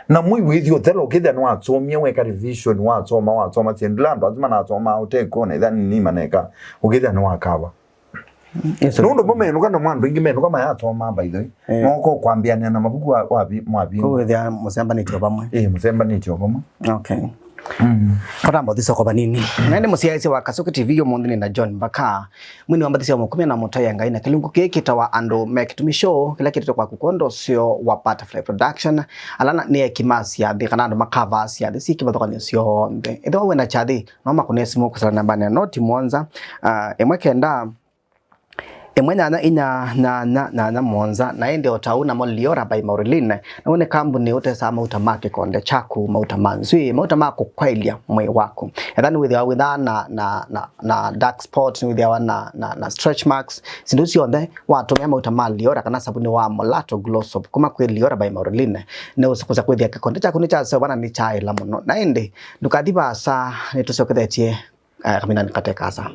Na mwei wĩthi ũthela ũkĩthĩa nĩwasomie, weka revision, wasoma, wasoma syĩndũ ila andũ asu manasomaa ũteko, ona ĩthĩa nĩ maneka, ũkĩthĩa nĩwakava. Yes, sir. Nũndũ mo menũka na andũ aingĩ menũka mayasoma, by the way. Eh. Noko kwambĩanĩa na mavuku wa, wa vi-, mwavi. Kũu wĩthĩa mũsembanĩtye o vamwe. Eh, mũsembanĩtye o vamwe. Okay. Mm. Tũtamba ũthi soko vanini. Na nĩ mũsyaĩĩsya wa Kasoke T V ũmũnthĩ nĩ na John Mbaka. Mwini wa mbathi sya mũkumya na mũtaĩa Ngai na kĩlungu kĩĩ kĩtawa Andũ me Kĩtumi Show, kĩla kĩtĩtwe kwaku kwondũ ũseo wa Butterfly Production. Ala na, nĩ eki ma syathĩ, kana andũ makavaa syathĩ syĩ kĩvathũkany'o syonthe. Ethĩwa wĩ na kyathĩ, no makũne simũ kwĩsĩla nambanĩ ya noti mũonza, ah, ĩmwe kenda, ĩmwe nyanya inya nyanya nyanya mũonza. Na ĩndĩ o ta ũu namo Liora by Maureen, nĩw'o nĩ kambuni ũtesaa mauta ma kĩkonde kyaku, mauta ma nzw'ĩĩ, mauta ma kũkwaĩlya mwĩĩ waku. Ethĩwa nĩwĩthĩawa wĩthaa na, na, na, na dark spot, nĩwĩthĩawa na, na, na stretch marks, syĩndũ syonthe, watũmĩa mauta ma Liora kana savunĩ wa Molato Glow Soap kuma kwĩ Liora by Maureen, nĩũkũsa kwĩthĩa kĩkonde kyaku nĩkyaseũva na nĩkyaĩla mũno. Na ĩndĩ ndũkathi vaasa, nĩtũsyokethetye, eh, kamina nĩkate kasa.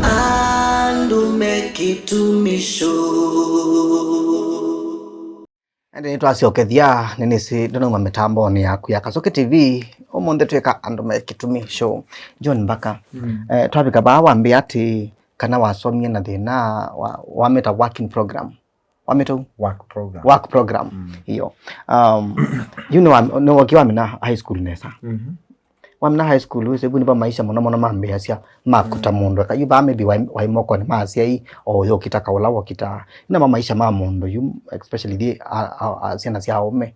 Andũ me Kĩtumi Show. Ĩndĩ nĩtwasyokethya, nĩnĩsĩ ndũnauma mĩtambonĩ yaku ya Kasoke T V, ũmũnthĩ twĩka Andũ me Kĩtumi Show. John Mbaka, mm, eh, twavika vaa wambĩa atĩ kana wasomie na thĩna wa, wamĩta work in program. Wamĩta ũ? Work program. Work program. Mm. Iyo. Um, yu nĩ wa, nĩ wokie wamina high school nesa. Mhm. Wamina high school, wĩsĩ vu nĩvo maisha mũno mũno mambĩasya makuta, mm, mũndũ eka. Yu vaa maybe waĩ, waĩ mokonĩ ma asyai, o ũyũkita kaũla wokita. Namo maisha ma mũndũ yu, especially thi, a, a, a, syana sya aũme,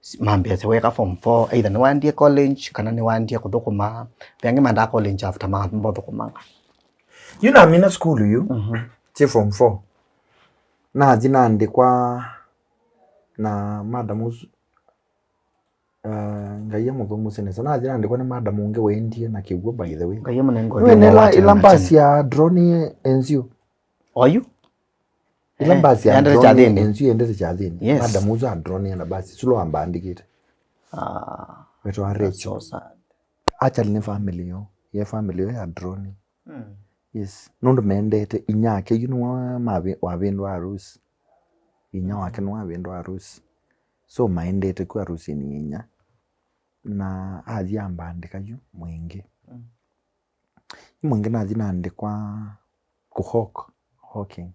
s-, mambĩasya weka form four, either nĩwaendie college, kana nĩwaendie kũthũkũma. Ve angĩ mendaa college after mambothũkũmanga. Yu namina sukulu yu, mhm, kĩ form four. Nathi naandĩkwa na madam ũsu, uh, Ngai amũthũmũsye nesa. Nathi naandĩkwa nĩ madam ũngĩ waendie na kĩw'ũ, by the way. Ngai amũnenge ũthĩna. Nĩwĩnĩla wa ĩla tene na mbasi tene ya drone enzio. Oyu? Ĩla, eh, mbasi ya yaendete drone kyathĩnĩ. Enzio yendete kyathĩnĩ. Yes. Madam ũsu andronie na basi, sula wambandĩkĩte. Ah, wetwa Rachel. That's so sad. Actually, nĩ family yo. Ye family yo ya drone. Mm. Yes. Nũndũ mendete inyake, yu nĩwe mavi-, wavĩndwa harusi. Inya wake nĩwavĩndwa harusi. So, maendete ku harusinĩ ya inya. Na athi ambandĩka yu mwingĩ. Mm. Yu mwingĩ nathi naandĩkwa kũhawk, hawking.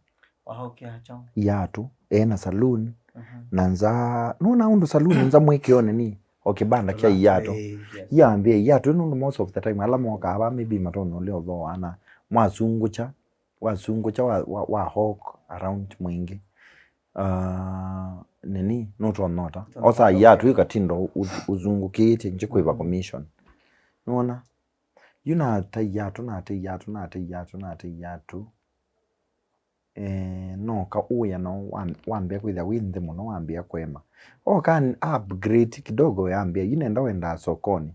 Wahawkia kyaũ? Iatũ, ena saloon, mhm, na nza, nũna ũndũ saloon nza mwĩkĩone ni, o kĩbanda kya iatũ. Eh, yes. Yambĩa iatũ, nũndũ most of the time, ala mokaa vaa, maybe matonya ũlea ũthooa, na mwasungũkya, wasungũkya wa, wa, wa hawk around mwingĩ. Ah, nini, nũtonya ũta. Nũtonya osa ũta, iatũ, okay, ĩkatindo ũth-, ũzungũkĩĩtye, nje kwĩva commission. Nũona? Yu nata iatũ, nata iatũ, nata iatũ, nata iatũ. Eh, noka ũya na wa-, wambĩa kwĩthĩa wĩ nthĩ mũno, wambĩa kũema. Oka n-, upgrade kidogo, yambĩa, yu nenda wendaa sokoni.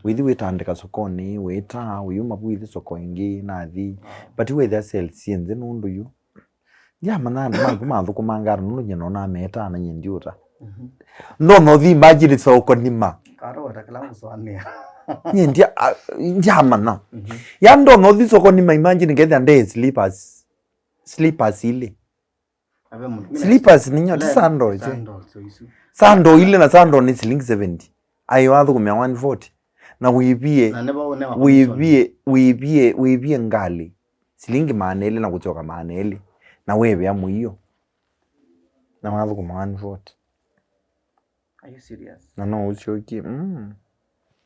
Wĩthi wĩtandĩka sokoni, wĩtaa, wĩyuma vu wĩthi soko ĩngĩ, nathi. But wĩthĩa sales syĩ nthĩ nũndũ yu. Ndiamanya andũ maku mathũkũmanga ata nũndũ nyie nonaa metaa na nyie ndiũta. Mhm. Ndonya ũthi imagine soko nima. Karota kĩla ngũsũanĩa. Nyie ndia-, a-, ndiamanya. Mhm. Ya ndonya ũthi soko nima, imagine ngethĩa nde slippers. Slippers ilĩ. Ave mũndũ. Slippers nĩ nyo, ti sandal, ti sandal, so isu. Sandal ilĩ na sandal nĩ silingi seventy. Aĩ wathũkũmĩa one forty. Na wĩvie, na nĩvo ũnewa commission. Wĩvie, wĩvie, wĩvie ngalĩ silingi maana elĩ na kũsyoka maana elĩ. Na wĩvea mũio. Na wathũkũma one forty. Are you serious? Na no ũsyokie. Mm.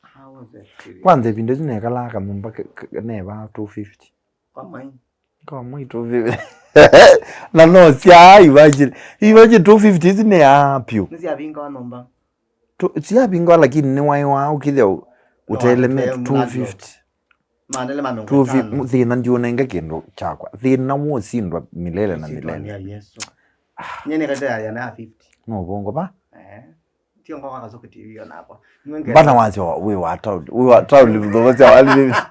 How was that serious? Kwanza ĩvinda ĩsu nekalaa kanyũmba ke-, ke-, nevaa two fifty. Kwa mwai. Kwa mwai two fifty. Na no sya imagine. Imagine two fifty isu nĩ ya pyũ. Nĩsyavingawa nyũmba. Tu-, syavingawa lakini nĩwaĩwa ũkĩthĩa ũ-, no, ũtelemete two fifty. Maana elĩ ma mĩongo ĩtano. Two fifty, thĩna ndiũnenge kĩndũ kyakwa. Thĩna wosindwa milele na milele. Sitwa ya Yesu. Nyie nĩkatĩ ya yana ya fifty. No ũvongo va? Eh. Tio ngoka Kasoke T V onakwa. Mbana wasya wa, wĩ wa town. Wĩ wa town, mthomosya wa one fifty.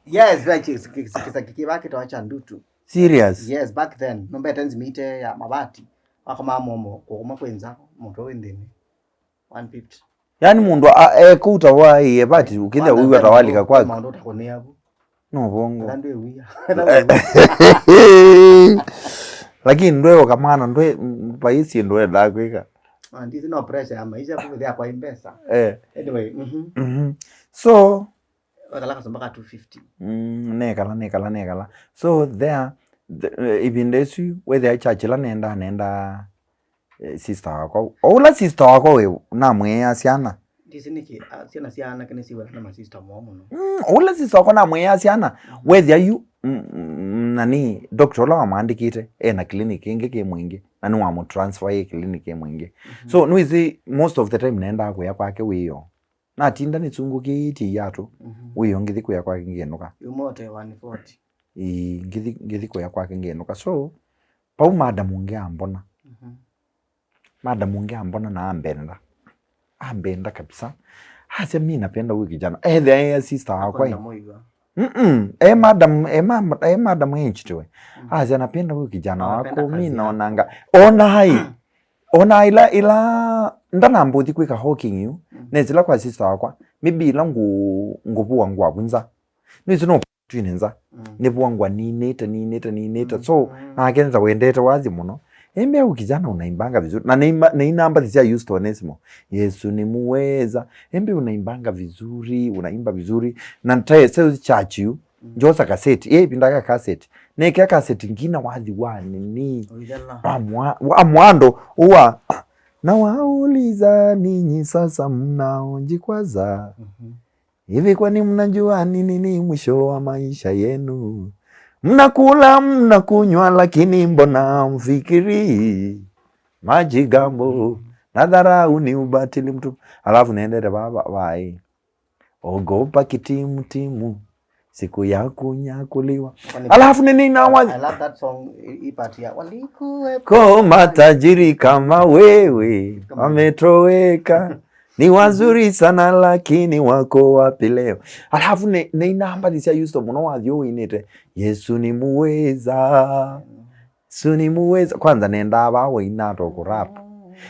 Yes, ve kĩsa kĩkĩva kĩtawa kya ndutu. Serious? Yes, back then. Nũmbete nzimite ya mavati. Wakomaa momo, kũkũma kwĩ nza, mũndũ wĩ nthĩnĩ. One fifty. Yaani mũndũ a-, ekũuta waĩe vati, ũkĩthĩa wĩw'a ta walika kwaku. Maũndũ ũtakũnĩa vu. No vongo. Ethĩwa ndwĩ wia. Ethĩwa wĩ wia. Lakini ndweũka mwana, ndwe, vai syĩndũ wendaa kwĩka. Ah, ndithi no pressure ya maisha, kũthĩa kwa mbesa. Eh. Anyway, mhm. Mhm. So, wakala kasomba ka two fifty. Mm, nekala, nekala, nekala. So, there, the, eh, ĩvinda ĩsu, wethĩa church ĩla nendaa, nendaa, eh, sister wakwa. O ũla sister wakwa wĩ, namwĩĩa syana. Ndisi nĩkĩ, ah, syana sya anake nĩsiw'ana na masista moo mũno. Mm, o ũla sister wakwa namwĩĩa syana, wethĩa yu, mm, mm, nani, doctor ũla wamwandĩkĩte, ena clinic ĩngĩ kĩ Mwingĩ, na nĩwamũtransfer ĩ clinic ĩ Mwingĩ. Mhm. So, nĩwĩsĩ, most of the time nendaa kũya kwake wĩoo. Natinda nĩsungũkĩĩtye iatũ, mhm, wĩoo ngĩthi kũya kwake ngĩnũka. Yumote one forty. Ĩĩ, ngĩthi, ngĩthi kũya kwake ngĩnũka. So, pau madam ũngĩ ambona. Mhm. Madam ũngĩ ambona na ambenda. Ambenda kabisa. Asya, "Mi napenda huyu kijana." Ethĩa e sister wakwa. Akwenda mũiwa. Mm-mm. E madam, e ma-, e madam enchitiwe. Mm. Asya, "Napenda huyu kijana wako. Anapenda kazi yako. Mi naonanga." Ona hai. Ona ila, ila ndanambuthi kwĩka hawking yu. Mm. Nesila kwa sister wakwa. Maybe ila ngu-, nguvua ngwavu nza. Nĩsĩ no twine nza. Mm. Nĩvwangwa ninĩte, ninĩte, ninĩte. So, mm, nake nĩta wendete wathi mũno. Ĩmbĩa, "Huyu kijana unaimbanga vizuri." Na nĩima-, nĩinamba thĩ sya Yusto Onesimo. "Yesu ni muweza." Ĩmbĩa, "Unaimbanga vizuri, unaimba vizuri." Na ntae sales church yu, mm, njosa kaseti. Ĩ, ĩvinda ka kaseti. Nekea kaseti ngina wathi wa nini. Ũithela. Wa mwa-, wa mwando, uwa, "Nawauliza ninyi sasa mnaojikwaza." Mhm. Hivi kwani mnajua ni nini mwisho wa maisha yenu? Mnakula, mnakunywa, lakini mbona mfikiri majigambo na dharau ni ubatili mtupu." Alafu nendete baba, "Vai. Ogopa kitimutimu, siku ya kunyakuliwa." Kwani alafu nini na wa- I love that song, i-, i part ya, "Walikuwepo ko matajiri kama wewe, kama wametoweka." Ni wazuri sana lakini wako wapi leo? Alafu ne, ne inamba thĩ sya Yusto mũno wathi ũinĩte, "Yesu ni muweza. Yesu ni muweza." Kwanza nenda ava waina to kurap.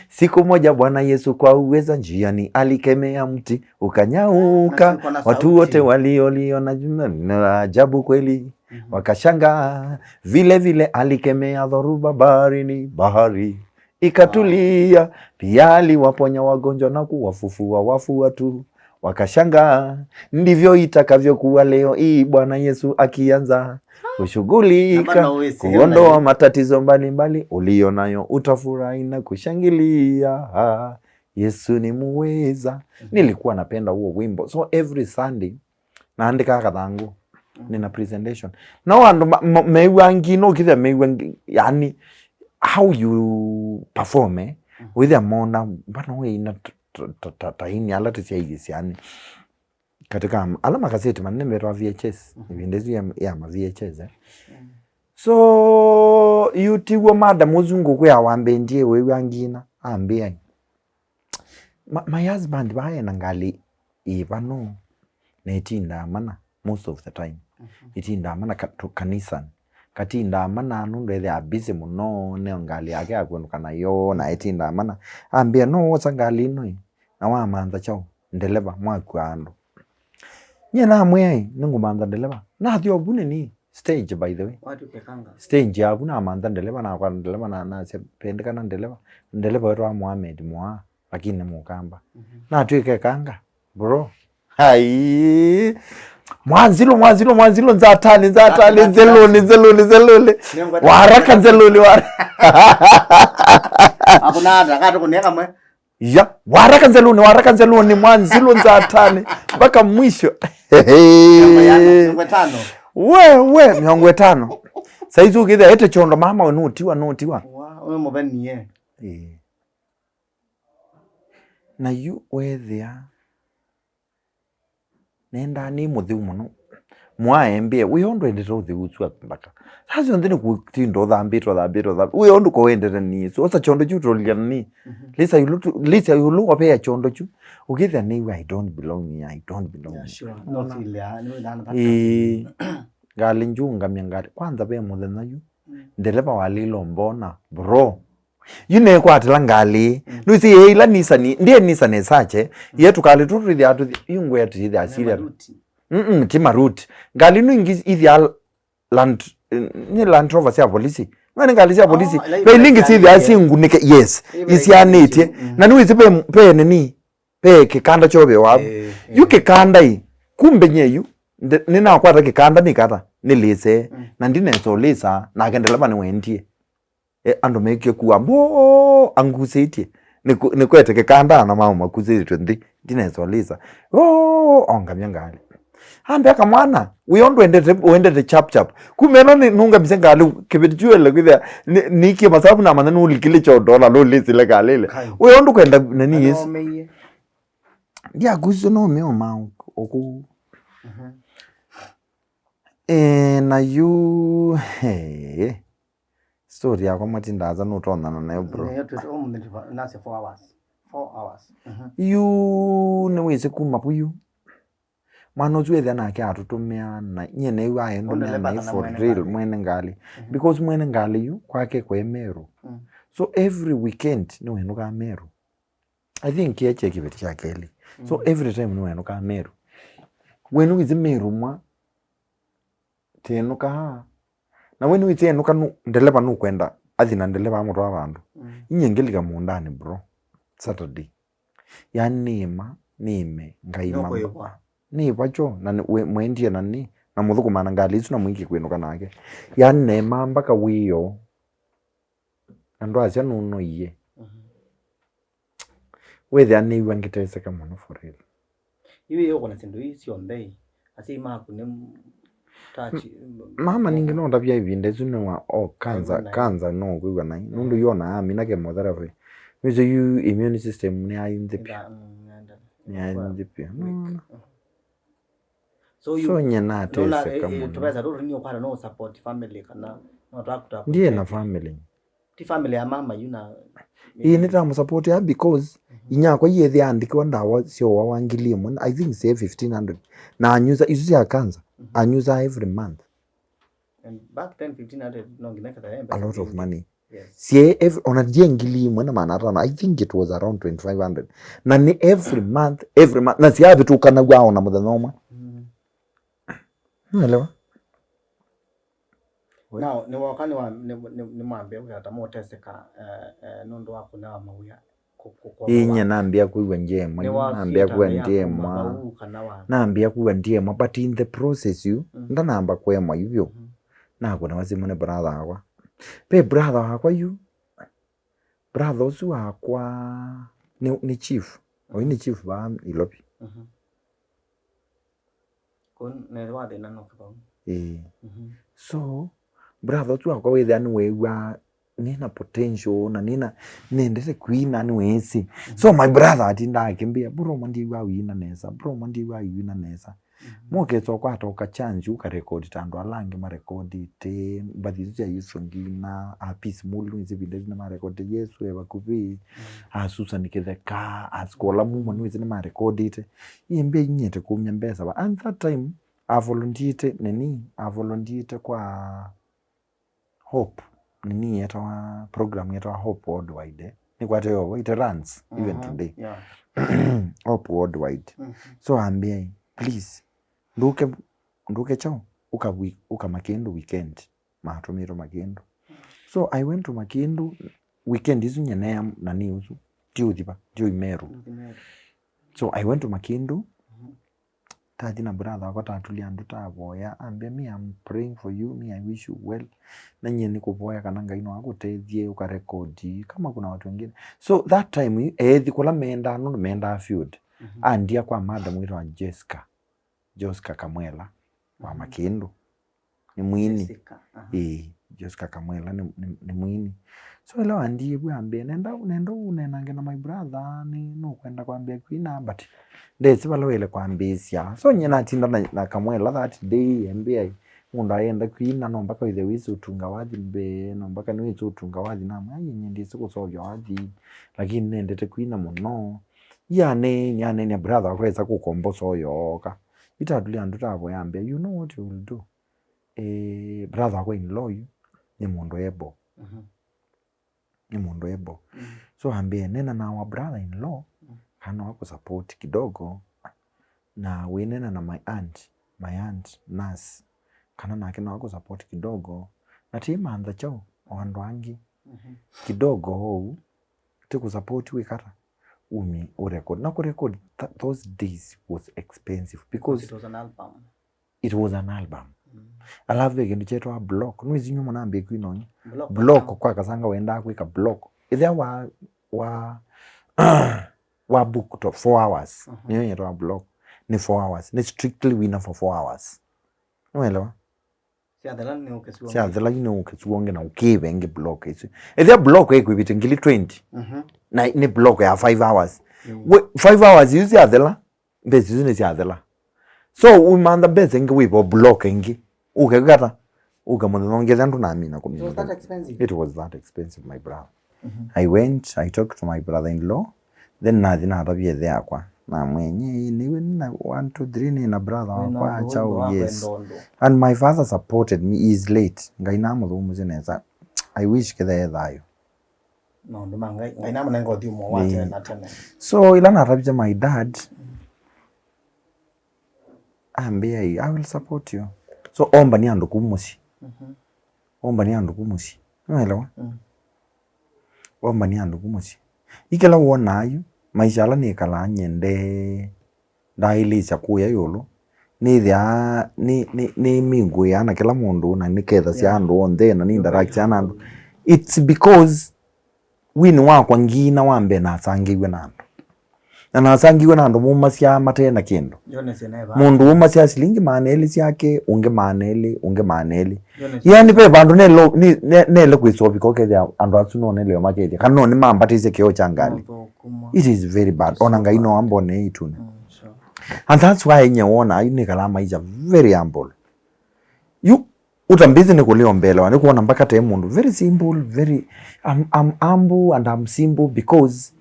"Siku moja Bwana Yesu kwa uweza njiani alikemea mti ukanyauka. Watu wote walioliona jumla na ajabu kweli." Mhm. Wakashangaa. "Vile vile alikemea dhoruba baharini, bahari ikatulia." Pia aliwaponya wagonjwa na kuwafufua wafu watu. Wakashangaa. "Ndivyo itakavyokuwa leo hii, Bwana Yesu akianza kushughulika, kuondoa matatizo mbalimbali ulio nayo, utafurahi na kushangilia. Yesu ni muweza." Mhm. Nilikuwa napenda huo wimbo. So every Sunday, naandĩkaa kathangũ. Mm. Nina presentation. No andũ ma-, ma-, mew'a ngi, no kĩthĩa mew'a ngi, yani, how you perform, eh? Mm. Wĩthĩa mona, mbana ũina t-, t-, t-, ta, ta ini ala tũsyaithye syani. Katika am-, ala makaseti manene metwa V H S. Mhm. Ĩvinda ĩsu ya, ya ma V H S, eh? Mm. So, yu tiw'o madam ũsu ngũkwĩa wambendie wĩw'a ngina, ambĩa, "Ma-, my husband vaa ena ngalĩ ĩ vano, na ĩtindaa mana most of the time." Mhm. Ĩtindaa mana ka-, tũ-, kanisanĩ. Katindaa mana nũndũ ethĩaa busy mũno, neo ngalĩ yake ya kwendũka nayo, na ĩtindaa mana. Ambĩa, "No wosa ngalĩ ĩno ĩ, na wamantha kyaũ? Ndeleva, mwakua andũ." Nyie namwĩa ĩ, "Nĩngũmantha ndeleva." Nathi ovu nini, stage, by the way. Watu kekanga. Stage yavu namantha ndeleva, nakwa ndeleva, na, nasya, "Pendekana ndeleva." Ndeleva wetwa Mohamed Mwaa, lakini nĩ Mũkamba. Mhm. Natw'ĩka ekanga, bro. Ai. "Mwanzilo, Mwanzilo, Mwanzilo, nzatani, nzatani, nzatani, nzeloni, nzatani, nzeloni, nzeloni. Nĩngwenda waraka, nzeloni, waraka." Hakuna hata, katu kunia kamwe. Ya, "Waraka nzeloni, waraka nzeloni, Mwanzilo, nzatani." Mpaka mwisho. Namba ya mĩongo ĩtano. We, we, mĩongo ĩtano. Saizi ũkĩthĩa ete chondo, mama we nũtiwa, nũtiwa. Wa, we mũvenie. Eh. Na yu wethĩa nendaa nĩ mũtheu mũno. Mwaembie, wĩ ũndũ endete ũtheu ũsu wa nthaka. Saa syonthe nĩ kũtinda ũthambĩte, ũthambĩte, ũthambĩte. Wĩ ũndũ ko wendete nĩ Yesu. Osa chondo kyu tũlya nĩ. Mhm. Lisa yulu tu, lisa yulu wapea chondo kyu. Ũkĩthĩa nĩ, "I don't belong here, I don't belong here." Yeah, sure. No feel ya, no, no, no. Ĩĩ. Ngalĩ njũngamya ngalĩ. Kwanza ve mũthenya yu. Mm. Ndereva walilo mbona, bro. Yu nekwatĩla ngalĩ. Mm. Nũĩsĩ ĩĩ ila nisani, ndiye nisani sache. Mm. Ye tũkalĩ tũtũ twĩthĩa tũthi, yu ngwĩa tũyĩthĩa asili. Maruti. Mm-mm, ti maruti. Ngalĩ ĩno ingĩ ithya Land, nĩ Land Rover sya polisi. Nĩwona ngalĩ sya polisi, oh, like ve ilingĩ syĩthĩaa syĩngunĩke, yes, isyaanĩtye. Mm. Na nĩwĩsĩ ve, ve nini, ve kĩkanda kyovĩwa. Eh, yu eh. Kĩkanda ĩ, kumbe nye yu, nde-, nĩnakwata kĩkanda nĩkata, nĩlĩse, mm, na ndinesa ũlĩsa, nake ndeleva nĩwendie. E, andũ mekie kua, mboo, angusĩtye. Nĩkũ-, nĩkwete kĩkanda na mao makusĩtwe nthĩ, ndinesa ũlĩsa. Oo, ongamya ngalĩ. Ambĩa kamwana, wĩ ũndũ wendete, wendete chap chap. Kuma ĩno nĩ nũngamisye ngalĩ, kĩveti kyuele kwĩthĩa, nĩ, nĩikie masavu na manya nũlikile kyodola, nũlĩsile ngalĩle. Kai. Wĩ ũndũ kwenda nani Yesu. Anomeie. Ndiakusisyo no meo ma ũkũ. Mhm. Eh, na yu, hey. Story yakwa matindaza nũtonyana nayo, bro. Nĩyo twĩ-, ũmũnthĩ tũva-, nasya four hours. Four hours. Mhm. Yu nĩwĩsĩ kuma vu yu. Mwana ũsu ethĩa nake atũtũmĩa na nyie nĩw'a aendũmĩa ndeleva na kana for mwene real ngalĩ. Mwene ngalĩ. Mhm. Because mwene ngalĩ yu kwake kwĩ Meru. Mm. So every weekend nĩwĩnũkaa Meru. I think kĩe kye kĩveti kya kelĩ. So, mm, every time nĩwĩnũkaa Meru. Wĩnũkĩsĩ Meru mwa. Tĩnũkaa. Na we nĩwĩsĩ enũka nũ-, ndeleva nũkwenda athi na ndeleva amũtwaa vandũ. Mm. Inyie ngĩlika mũũndanĩ, bro. Saturday. Yani nĩĩma, nĩĩme, ngaima. Nũkũĩvwa. Nĩĩva kyo, na nĩ-, we-, mwendie na nĩ, na mũthũkũma na ngalĩ isu na mũikie kwĩnũka nake. Yani neema mbaka wĩoo. Na ndwasya nũnoie. Mhm. Wĩthĩa nĩw'a ngĩteseka mũno for real. Yu ĩũkũna syĩndũ ii syonthe ĩ, asyai maku nĩ m-, tachi, m-, mama ningĩ no ndavya ĩvinda ĩsu nĩwa, oh, cancer, cancer no kwĩw'a nai. Nũndũ yona amina chemotherapy. Nĩsyo yu immune system nĩyainthĩpya. Nĩyainthĩpya. Weak. Nona? So, so nye nateseka mũno. Tũvesa tũtũ nĩ ũkwata no support family kana no twakuta. Ndiye na family. Ti family ya mama yu na. Ĩĩ, nĩtamũsupport ya because, mhm, inyakwa iye ethĩa andĩkĩwa ndawa syowa wa ngili ĩmwe, I think say fifteen hundred. Na anyusa isu sya cancer, mhm, anyusa every month. And back then fifteen hundred no nginya ketha a lot of money. Yes. Sie ev-, ona ndiye ngili ĩmwe na maana atano, I think it was around twenty-five hundred. Na nĩ every month, every month. Na siavĩtũkanaw'a ona mũthenya ũmwe. Mm. Unaelewa? Now, nĩwoka nĩwa-, nĩ-, nĩ-, nĩmwambĩa kwĩka ta mũteseka, eh, eh, nũndũ wa kũnewa mawĩa. Ĩĩ, nye nambĩa kwĩw'a ndiemwa, nambĩa kwĩw'a ndiemwa, nambĩa kwĩw'a ndiemwa, but in the process yu, mm, ndanamba kũemwa yu vyũ, mhm, nakũnewa simũ nĩ brother wakwa. Ve brother wakwa yu, brother ũsu wakwa nĩ, nĩ chief, oyu nĩ chief vaa Nairobi. Mhm. Kũu nethĩwa thĩna no kĩvau. Ĩĩ. Mhm. So, brother ũsu wakwa wĩthĩa nĩweew'aa nĩna potential na nĩna, nendete kwina nĩwĩsĩ. Mhm. So my brother atindaa akĩmbĩa, "Bro, mwa ndiw'aa wĩina nesa, bro, mwa ndiw'aa wĩina nesa." Mhm. Mokesa ũkwata ũka chance ũkarekodi ta andũ ala angĩ marekodi. Ĩĩ, mbathi isu sya Yusuf Ngina, a Peace Mulu, nĩsĩ vinda isu nĩmarekodi Yesu e vakuvĩ, mm, a Susan Kĩtheka, a Sikola Mumo, nĩwĩsĩ nĩmarekodi. Ĩĩ mbĩa inyĩte kũmya mbesa va. And that time, avolontiĩte, nini, avolontiĩte kwa Hope, nini yetawa, program yetawa Hope Worldwide, eh? Nĩkwate yovo, it runs even, mhm, today. Yeah. Hope Worldwide. Mhm. So ambĩa, please, ndũke, ndũke chao, ũka wi-, ũka Makindu weekend. Matũmĩtwe Makindu. So I went to Makindu, weekend isu nyenea nani ũsu, ndiũthi va, ndiũi Meru. Ndiũthi Meru. So I went to Makindu, mhm, tathi na brother wakwa tatũlya andũ tavoya, ambĩa, "Me, I'm praying for you, me, I wish you well." Na nyie nĩkũvoya kana Ngai no akũtethye, ũkarekodi, kama kuna watu wengine. So that time, ethi kũla mendaa, nũndũ mendaa field. Mhm. Andia kwa madam wĩtawa Jessica, Josca Kamwela wa, mhm, Makindu. Nĩ mwini. Jessica, aha. Ĩĩ, Jessica Kamwela nĩ, nĩ, nĩ mwini. So ĩla wandiĩvw'a ambĩa, "Nenda, nenda ũneenange na my brother, nĩ, nũkwenda kwambĩa kwina," but ndesĩ vala waĩle kwambĩĩsya. So nyie natinda na, na Kamwela that day, embĩa, "Mũndũ ayenda kwina, no mpaka wĩthĩe wĩsĩ ũtunga wathi mbee, no mpaka nĩwĩsĩ ũtunga wathi." Namwĩa, "Ai, nyie ndĩsĩ kũseũvya wathi, lakini nendete kwina mũno." Ĩĩ aneeny'a, aneeny'a brother wakwa esa kũkombosa ũyooka. Itatũlya andũ tavoya ambĩa, "You know what you will do?" Eh, brother wakwa in law yu nĩ mũndũ able. Mhm. Nĩ mũndũ able. Mhm. So ambĩa, "Nena na our brother in law, mhm, kana no akũsupport kidogo, na wĩnena na my aunt, my aunt nurse, kana nake no akũsupport kidogo, na tĩmantha kyaũ, o andũ angĩ kidogo ũu, ti kũsupport wĩkata, umi ũrecord. Na kũrecord th- those days was expensive because It was an album. It was an album. Alafu ve kĩndũ kyetwa block. Nĩwĩsĩ nyuo mũnambĩe kwina ũngĩ. Block kwa kasanga wendaa kwĩka block. Ĩthĩa wa wa wa book to four hours. Nĩyo yetwa block. Nĩ four hours. Nĩ strictly wina for four hours. Nĩwelewa? Syathela nĩ ũkĩsua ũngĩ. Syathela yu nĩ ũkĩsua ũngĩ na ũkĩve ĩngĩ block ĩsu. Ĩthĩa block ĩkwĩvĩte ngili twenty. Na nĩ block ya five hours. We, five hours isu syathela, mbesa isu nĩ syathela. So umantha mbesa ĩngĩ wĩvo block ĩngĩ. Ũke kata, ũke mũthenya ũngĩ ethĩa ndũnamina kũmina. It was that expensive? It was that expensive, my brother. I went, I talked to my brother in law, then nathi natavia ĩthe yakwa namwĩa, "Nĩw'e nĩna one two three, nĩna brother wakwa akyau." Yes. And my father supported me, he is late. Ngai namũthũmũsye nesa. I wish kĩthe e thayũ. Maũndũ ma Ngai, Ngai namũnenga ũthyũmũo wa tene na tene. So ĩla natavya my dad, ambĩa, "I will support you." So ombania andũ ku mũsyĩ. Ombania andũ ku mũsyĩ. Nĩwaelewa? Ombania andũ ku mũsyĩ. Yu kĩla wonaa yu, maisha ala nĩkalaa nyendee, ndaaĩlĩsya kũya ĩũlũ, nĩthĩaa nĩ, nĩ, nĩmingũĩaa na kĩla mũndũ, na nĩkethasya andũ onthe, na nĩinteractyaa na andũ. It's because wini wakwa ngiina wa mbee nasangĩiw'e na andũ. Na nasangĩiw'e na andũ mumasya mate na kĩndũ. Mũndũ umasya silingi maana elĩ syake, ũngĩ maana elĩ, ũngĩ maana elĩ. Yani ve vandũ nelo- nĩ- ne- nele kwĩsovika ũkethĩa andũ asu no neleo makethya, kana no nĩmambatĩsye kĩoo kya ngalĩ. It is very bad. Ona Ngai no ambone ĩtunĩ. And that's why nye wona ayu nĩkalaa maisha very humble. Yu utambĩthĩ nĩ kũlea ũmbelewa, nĩ kwona mpaka te mũndũ very simple, very, I'm, I'm humble and I'm simple because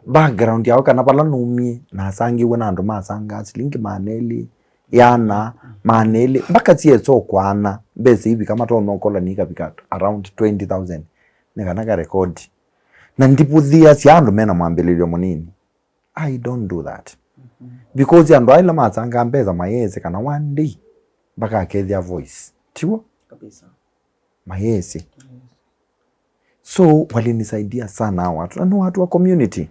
background yawe kana vala numie, nasangiwe na andũ masangaa silingi maana elĩ, yana maana elĩ, mpaka siesa ũkwaana mbesa ivika matonya ũkola nikavika around twenty thousand nĩ kana karekodi. Na ndivũthĩasya andũ mena mwambĩlĩlyo mũnini. I don't do that. Because andũ ala masangaa mbesa mayesĩ kana one day mpaka akethĩa voice. Tiw'o? Kabisa. Mayesĩ. So walinisaidia sana hao watu. Na ni watu wa community.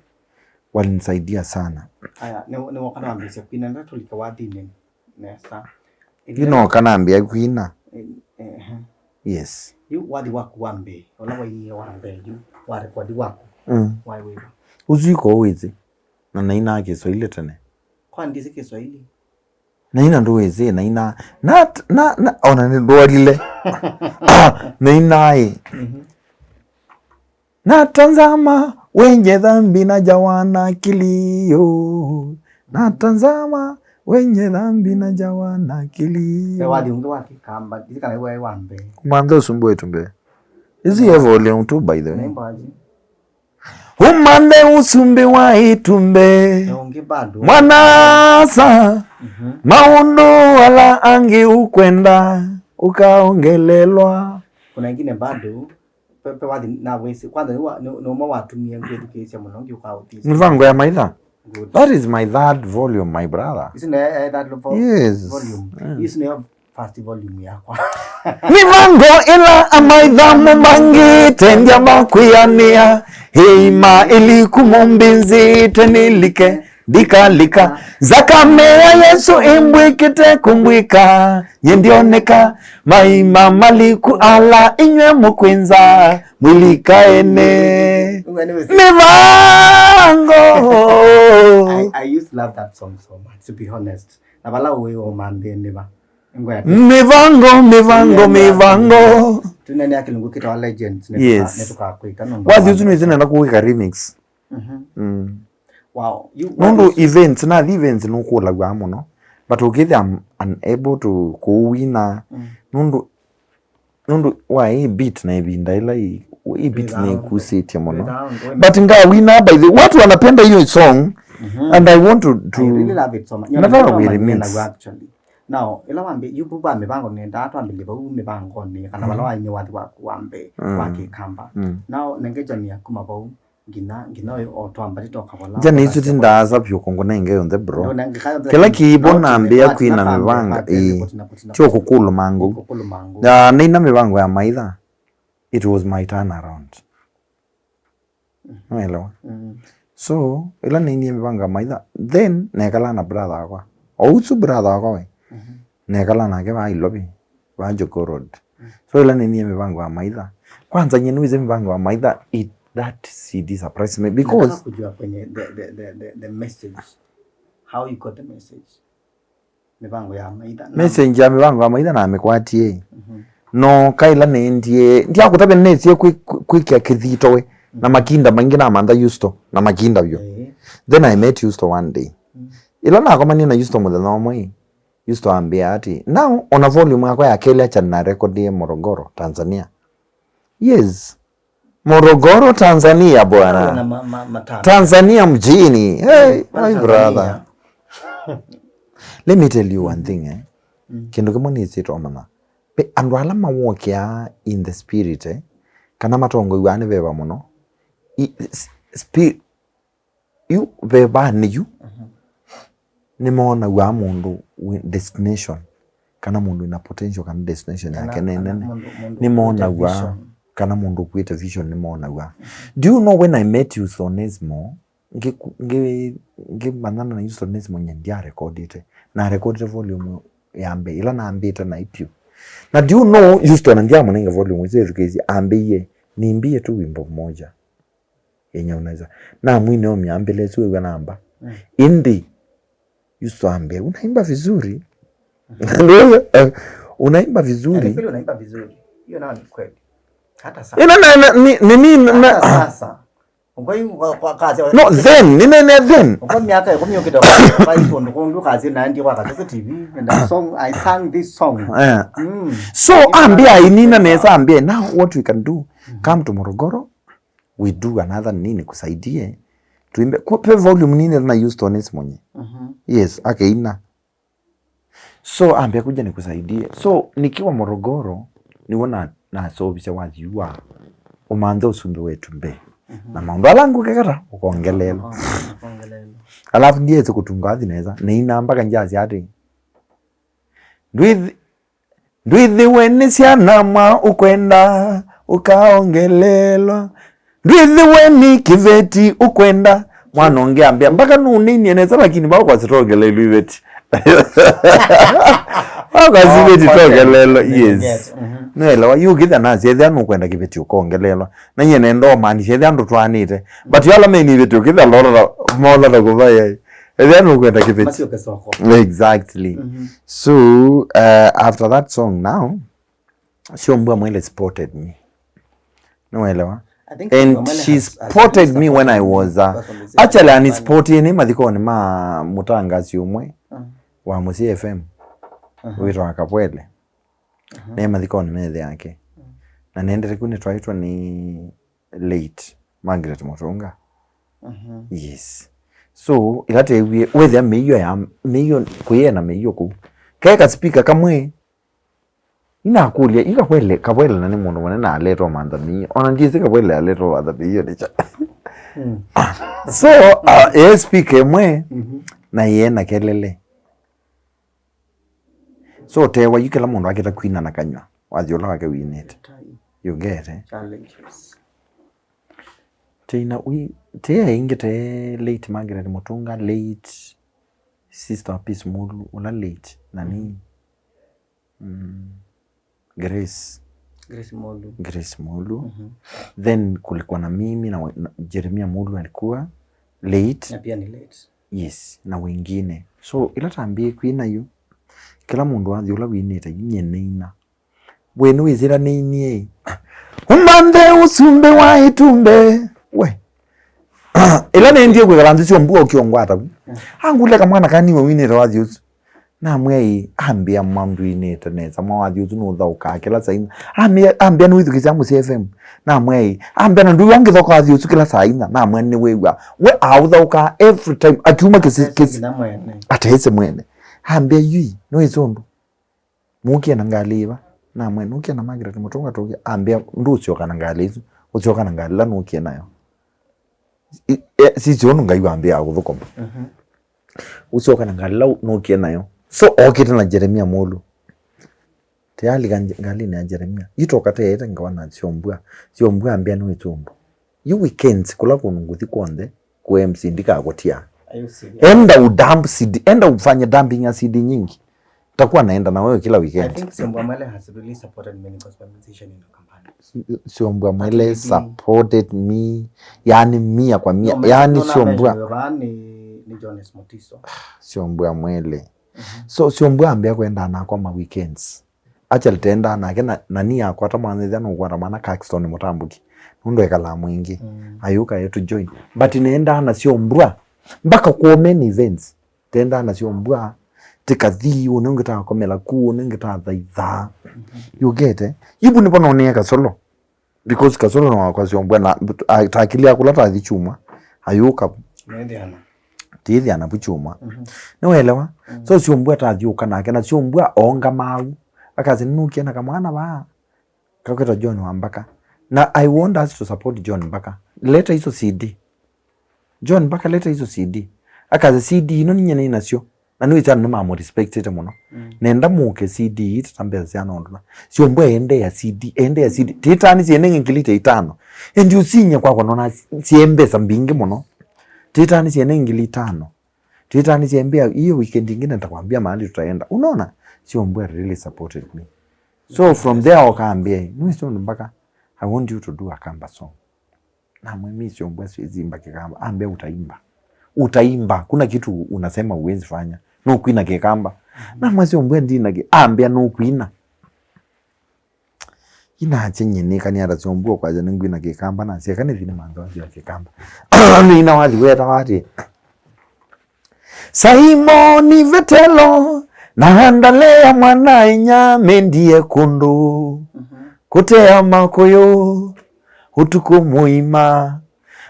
Walinisaidia sana. Aya, nĩ nĩ woka na wambĩĩsya kwina, ndatũlike wathinĩ nesa. Yu noka nambĩa kwina. Eh, eh, eh. Yes. Yu wathi waku wa mbee, ũla wainie wa mbee yu, wa rekodi waku, mm, waĩ wĩva? Ũsu iko wĩsĩ. Na nainaa Kiswahili tene. Kwa ndisi Kiswahili? Naina ndũĩsĩ, naina, na, na, na, ona nĩndwalile. Nainaĩ. Mhm. Natazama wenye dhambi najawa na kilio. Natazama wenye dhambi najawa na kilio. Ve wathi ũngĩ wa Kĩkamba, ndilikana iwe wa mbee. Kumantha ũsumbĩ wa ĩtumbĩ. Ĩsu ye volume two, by the way. Naimbaji. Umanthe ũsumbĩ wa ĩtumbĩ. Na ũngĩ bado. Mwanasa. Mhm. Maũndũ ala angĩ ũkwenda ũkaongelelwa. Kuna ingine bado. Pe, pe wathi na wĩsĩ. Kwanza nĩ wa- nĩ- nĩ ũmwe watumie ngwĩthukĩĩsya mũno, ũngĩ ũkaũthĩsya. Mĩvango ya maitha. Good. That is my third volume, my brother. Isu nĩ, eh, third vo- Yes. Volume. Mm. Isu nĩyo first volume yakwa. Mĩvango ĩla amaitha mũmbangĩte ndyamba kwĩanĩa, ĩima ĩliku mũmbĩnzĩte nĩlike, ndikalika. Nzakame ya Yesũ ĩmbwĩkĩte kũmbwĩka, nyie ndioneka. Maima maliku ala inyw'ĩ mũkwĩnza, mwĩlikaene. Mĩvango. I, I used to love that song so much, to be honest. Na vala ũĩ ũmanthe nĩ va? Ngwete. Mĩvango, mĩvango, mĩvango. Tunene ya kĩlungu kĩtawa Legends, nĩ- Yes. Nĩtũkakwĩka nũndũ wathi ũsu nĩwĩsĩ nenda kũwĩka remix. Mhm. Mm. Wow. You, nũndũ events, nathi events nũkũlaw'a mũno, but ũkĩthĩa I'm unable to kũwina, mm, nũndũ nũndũ wa ĩ beat na ĩvinda ĩla ĩ- ĩ beat nĩkusĩtye mũno. But ngawina, by the way, watu wanapenda hiyo song, mhm, and I want to, to I really love it so much. Nataka kuiremix. Now ĩla wambi yu va mĩvango nenda twambĩlye vau mĩvangonĩ kana vala wainĩ wathi waku wa mbee, mm, wa Kĩkamba. Mm. Now nenge John akuma vau nginya nginya ũyũ o twamba titoka vala. Nja nĩisu ti ndaasa vyũ kũngũnenge yonthe, bro. Kĩla kĩivo nambĩa kwina mĩvanga ĩĩ, kyo kũkũlũma ngũ. Na nĩina mĩvango ya maitha. it was my turn around. Nĩwaelewa? Mm. So ĩla nĩinie mĩvango ya maitha, then nekala na brother wakwa. O ũsu brother wakwa we. Mhm. Nekala nake vaa Ilovi, vaa Jogoo Road. Mm. So ĩla nĩinie mĩvango ya maitha, kwanza nyie nĩwĩsĩ mĩvango ya maitha, it, that C D surprised me because nataka kujua kwenye the, the, the, the, the message. How you got the message? Mĩvango ya maitha. Na message ya mĩvango ya maitha namĩkwatie. Mhm. No kaila nĩendie, ndiakũtavya nĩsie kwĩ-, kwĩ-, kwĩkĩa kĩthito we. Na makinda maingĩ namantha Yusto, na makinda vyũ. Eh. Then I met Yusto one day. Mm. Ĩla nakomanie na Yusto mũthenya ũmwe, Yusto ambĩa atĩ, "Now, ona volume yakwa ya kelĩ acha nĩnarekodie Morogoro, Tanzania." Yes. Morogoro, Tanzania, bwana. Na ma-, ma-, matano. Tanzania mjini. Hey, my brother. Let me tell you one thing, eh. Mm. Kĩndũ kĩmwe nĩsĩ twamanya. Pe andũ ala mawokea in the spirit, eh, kana matongoiwaa nĩ veva mũno. I, s-, spi-, yu vevanĩ yu, mhm, nĩmonaw'a mũndũ wĩ destination, kana mũndũ wĩna potential kana destination yake nĩ nene. Nĩmonaw'a kana mũndũ ũkuĩte vision nĩmonaw'a. Do you know when I met Yusto Onesmo, ngĩ-, ngĩ-, ngĩmanyana na Yusto Onesmo nye ndiarekondĩte, narekondĩte volume ya mbee ĩla nambĩte naĩ vyũ. Na do you know Yusto na ndiamũnenge volume ĩsu ĩthukĩĩsye, ambĩie, "Niimbie tu wimbo mmoja." Yenye unaweza. Na mwine omi ambele si wewe namba. Mm. Indi. Yusto ambia, "Unaimba vizuri." Ndio, eh, "Unaimba vizuri." Ni kweli unaimba vizuri. Hiyo nayo ni kweli. Hata sasa. Ina na, na, ni, ni, ni, na, hata sasa. Kwa hiyo, kwa, kwa kazi. No, then, ni, ni, ni, then. Kwa miaka ya kumi ukita kwa, kwa hiyo, ndo kwa kazi na ndi kwa kazi T V, and I song, I sang this song. Eh. Mm. So, ambia inina nesa, ambia, "Now what we can do, come to Morogoro, we do another nini kusaidie, tuimbe." Kwa pe volume nini na Yusto Onesmo nye. Mhm. Yes, akeina. So ambia, "Kuja nikusaidie." So nikiwa Morogoro, niwo na, nasovisya wathi wa ũmanthe ũsumbĩ wetu mbee. Mhm. Na maũndũ ala ngũkekata ũkongelelwa. Ũkongelelwa. Alafu ndiesi kũtunga wathi nesa, nĩina mpaka njasya atĩ, "Ndwĩthi-, ndwĩthĩwe nĩ syana mwa ũkwenda ũkaongelelwa. Ndwĩthĩwe nĩ kĩveti ũkwenda." Mwana ũngĩ ambĩa, "Mpaka nũnĩinie nesa, lakini vau kwasitoongelelwa iveti." Vau kwasi iveti tongelelwa, yes. Mhm. Nĩelewa, yu kĩthĩa nasya ethĩa nũkwenda kĩveti ũkongelelwa. Na nyie nenda ũmaanisha ethĩa ndũtwaanĩte. But yu ala meni iveti ũkĩthĩa lola, mola ta kũvaya. Ethĩa nũkwenda kĩveti. Masyoke soko. Exactly. Mhm. So, uh, after that song now, Sio Mbua Mwele spotted me. Nĩwaelewa? I think Sio Mbua Mwele she has, has spotted me when I was, uh, actually, anispotie nĩ mathikonĩ ma mũtangasi ũmwe wa Mũsyĩ F M, wĩtawa Kapwele. Nĩ mathikonĩ methĩ yake. Na nendete ku nĩtwaĩtwe nĩ late Margaret Mutunga. Mhm. Yes. So, ĩla tewie, wethĩa mĩio ya, mĩio, kwĩyena mĩio kũu. Kaĩ ka speaker kamwe, inakũlya, ĩ Kapwele, Kapwele na nĩ mũndũ mũnene aletwa mantha mĩio. Ona ndiĩsĩ Kapwele aletwa mantha mĩio nĩ kyaũ. Mm. So, uh, e speaker ĩmwe, mhm, na yena kelele. So, tewa yu kĩla mũndũ akĩta kwina na kanyw'a, wathi ũla wake winĩte. You get it? Challenges. Teina wi, te ĩngĩ te late Margaret Mutunga, late sister wa Peace Mulu, ũla late, nani? Mm. Grace. Grace Mulu. Grace Mulu. Mhm. Then kulikuwa na mimi na we-, na Jeremia Mulu alikuwa late. Na pia ni late. Yes, na wengine. So, ila tambie kwina yu, kila mũndũ wathi ũla winĩte, yu nye nĩina. We nĩwĩsĩ ĩla nĩinie, "Ũmanthe ũsumbĩ wa ĩtumbĩ." We. Ĩla nĩendie kwĩkala nthĩ syo mbua ũkĩongwata vu. Mm. Angũlya kamwana kaniwe winĩte wathi ũsu. Namwĩa ĩ, ambĩa mwambwinĩte nesa, mwa wathi ũsu nũthaũkaa kĩla saa ina. Ambĩa, ambĩa nũithukĩsya Mũsyĩ F M. Namwĩa ĩ, ambĩa na ndwĩw'a ngĩthoka wathi ũsu kĩla saa ina. Namwĩa nĩwĩw'a. We aũthaũkaa every time. Akiuma kĩsi-, kĩsi-, ateĩsĩ mwene. Ambĩa yu ĩ, nũĩsĩ ũndũ. Mũkie na ngalĩ ĩva? Namwĩa, nũkie na Margaret Mutunga tũkie. Ambĩa, ndũsyoka na ngalĩ ĩsu, ũsyoka na ngalĩ ĩla nũkie nayo. I, e, sisyo ũndũ Ngai wambĩaa kũthũkũma. Mhm. Ũsyoka na ngalĩ ĩla nũkie nayo. So, okĩte na Jeremia Mulu. Tayari nga-, ngalĩnĩ ya Jeremia. Itoka teete ngawa na Syombua. Syombua ambĩa nĩ wĩtumbu. Yu weekends, kũla kũndũ ngũthi kw'onthe, kũ M C ndikakũtia. Are you serious? Enda udump C D, enda ufanye dumping ya C D nyingi. Takuwa naenda na wewe kila weekend. I think Syombua Mwele has really supported many gospel musicians in Kampala. Syombua Mwele supported me, yani mia kwa mia, yani Syombua. Ni, ni Jones Mutiso. Syombua Mwele. So Syombua ambĩa kwenda nakwa ma weekends. Actually, tendaa nake na, na ni akwata mwana ĩthĩa nũkwata mwana Caxton Mũtambũki. Nũndũ ekalaa mwingĩ. Mm. Ayũka yetu join. But nendaa na Syombua. Mpaka kuo many events. Tendaa na Syombua. Tikathi, ũne ũngĩ takomela ku, ũne ũngĩ tathaitha. Mm-hmm. You get, eh? Ibu nĩvo nonea Kasolo. Because Kasolo no wakwa Syombua na, a, takili akula tathi chuma. Ayũka. Nĩthiana. Tithiana vu chuma. Mhm. Nĩwelewa? Mm. So Syombua tathiũka nake, na Syombua onga mau. Akasya, "Nũkie na kamwana vaa. Kakwĩtwa John wa Mbaka." Na I want us to support John Mbaka. Leta hizo C D. John Mbaka, leta hizo C D. Akasya, "C D ino ninyie nĩ nasyo." Na nĩwĩsĩ andũ nĩmamũrespectĩte mũno. Mm. Nenda mũke C D ii tata mbesa sya nondũ na. Syombua ende ya C D, ende ya C D. Tĩtani syene ngili ta itano. Endi ũsinye kwakwa nona sie mbesa mbingĩ mũno. Tĩtani syene ngili itano. Tĩtani sie mbia, hiyo weekend ingine nitakwambia mahali tutaenda. Unaona? Syombua really supported me. So from there wakaambia, "Nĩwĩsĩ ũndũ Mbaka, I want you to do a Kamba song." Namwambia, "Syombua siwezi imba Kikamba." Ambia, "Utaimba. Utaimba. Kuna kitu unasema huwezi fanya. Nũkwina Kikamba." Mhm. Namwambia, "Syombua ndina ki-," ambia, "Nũkwina." Inachenye nikani hata Syombua kwaja nĩngwina Kikamba, na sieka nĩ thini manzo ya Kikamba. Nina wathi weta wati. Simoni Vetelo na Andalea mwana-a-inyia mendie kũndũ, mhm, kũtea makũyũ ũtukũ mũima.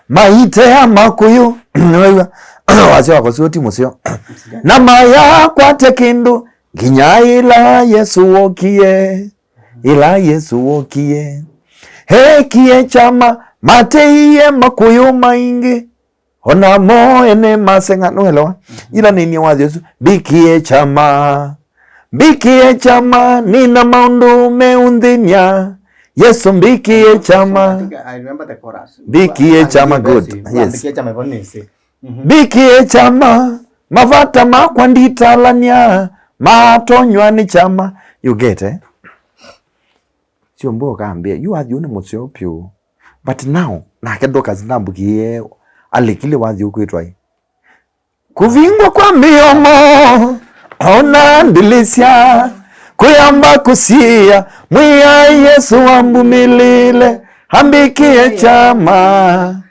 Maitea makũyũ, nĩwaigua? Wasya wakwa sio ti mũseo. Na mayakwatya kĩndũ nginya ĩla Yesũ wokie, ĩla Yesũ wokie. Ekie kyama mateie makũyũ maingĩ. Ona mo ene maseng'a, nũelewa? Mhm. Ila nĩnie wathi ũsu, "Mbikie kyama. Mbikie kyama, nina maũndũ meũnthĩny'a. Yesũ, mbikie kyama." I think I remember the chorus. Mbikie kyama, good. Yes. Mbikie kyama, ĩvo nĩsĩ. Mhm. "Mbikie kyama, mavata makwa nditalany'a, matonywa nĩ kyama." You get, eh? Syombua ũkambĩa, yu wathi ũũ nĩ mũseo pyũ. But now, nake Dorcas ndambũkĩie alekile wathi ũkwĩtwa ĩ. Kũvingwa kwa mĩomo, ona ndĩlĩsya, kũyamba kũsiĩa, Mwĩai Yesũ ambumĩlĩle, ambĩkĩe kyama.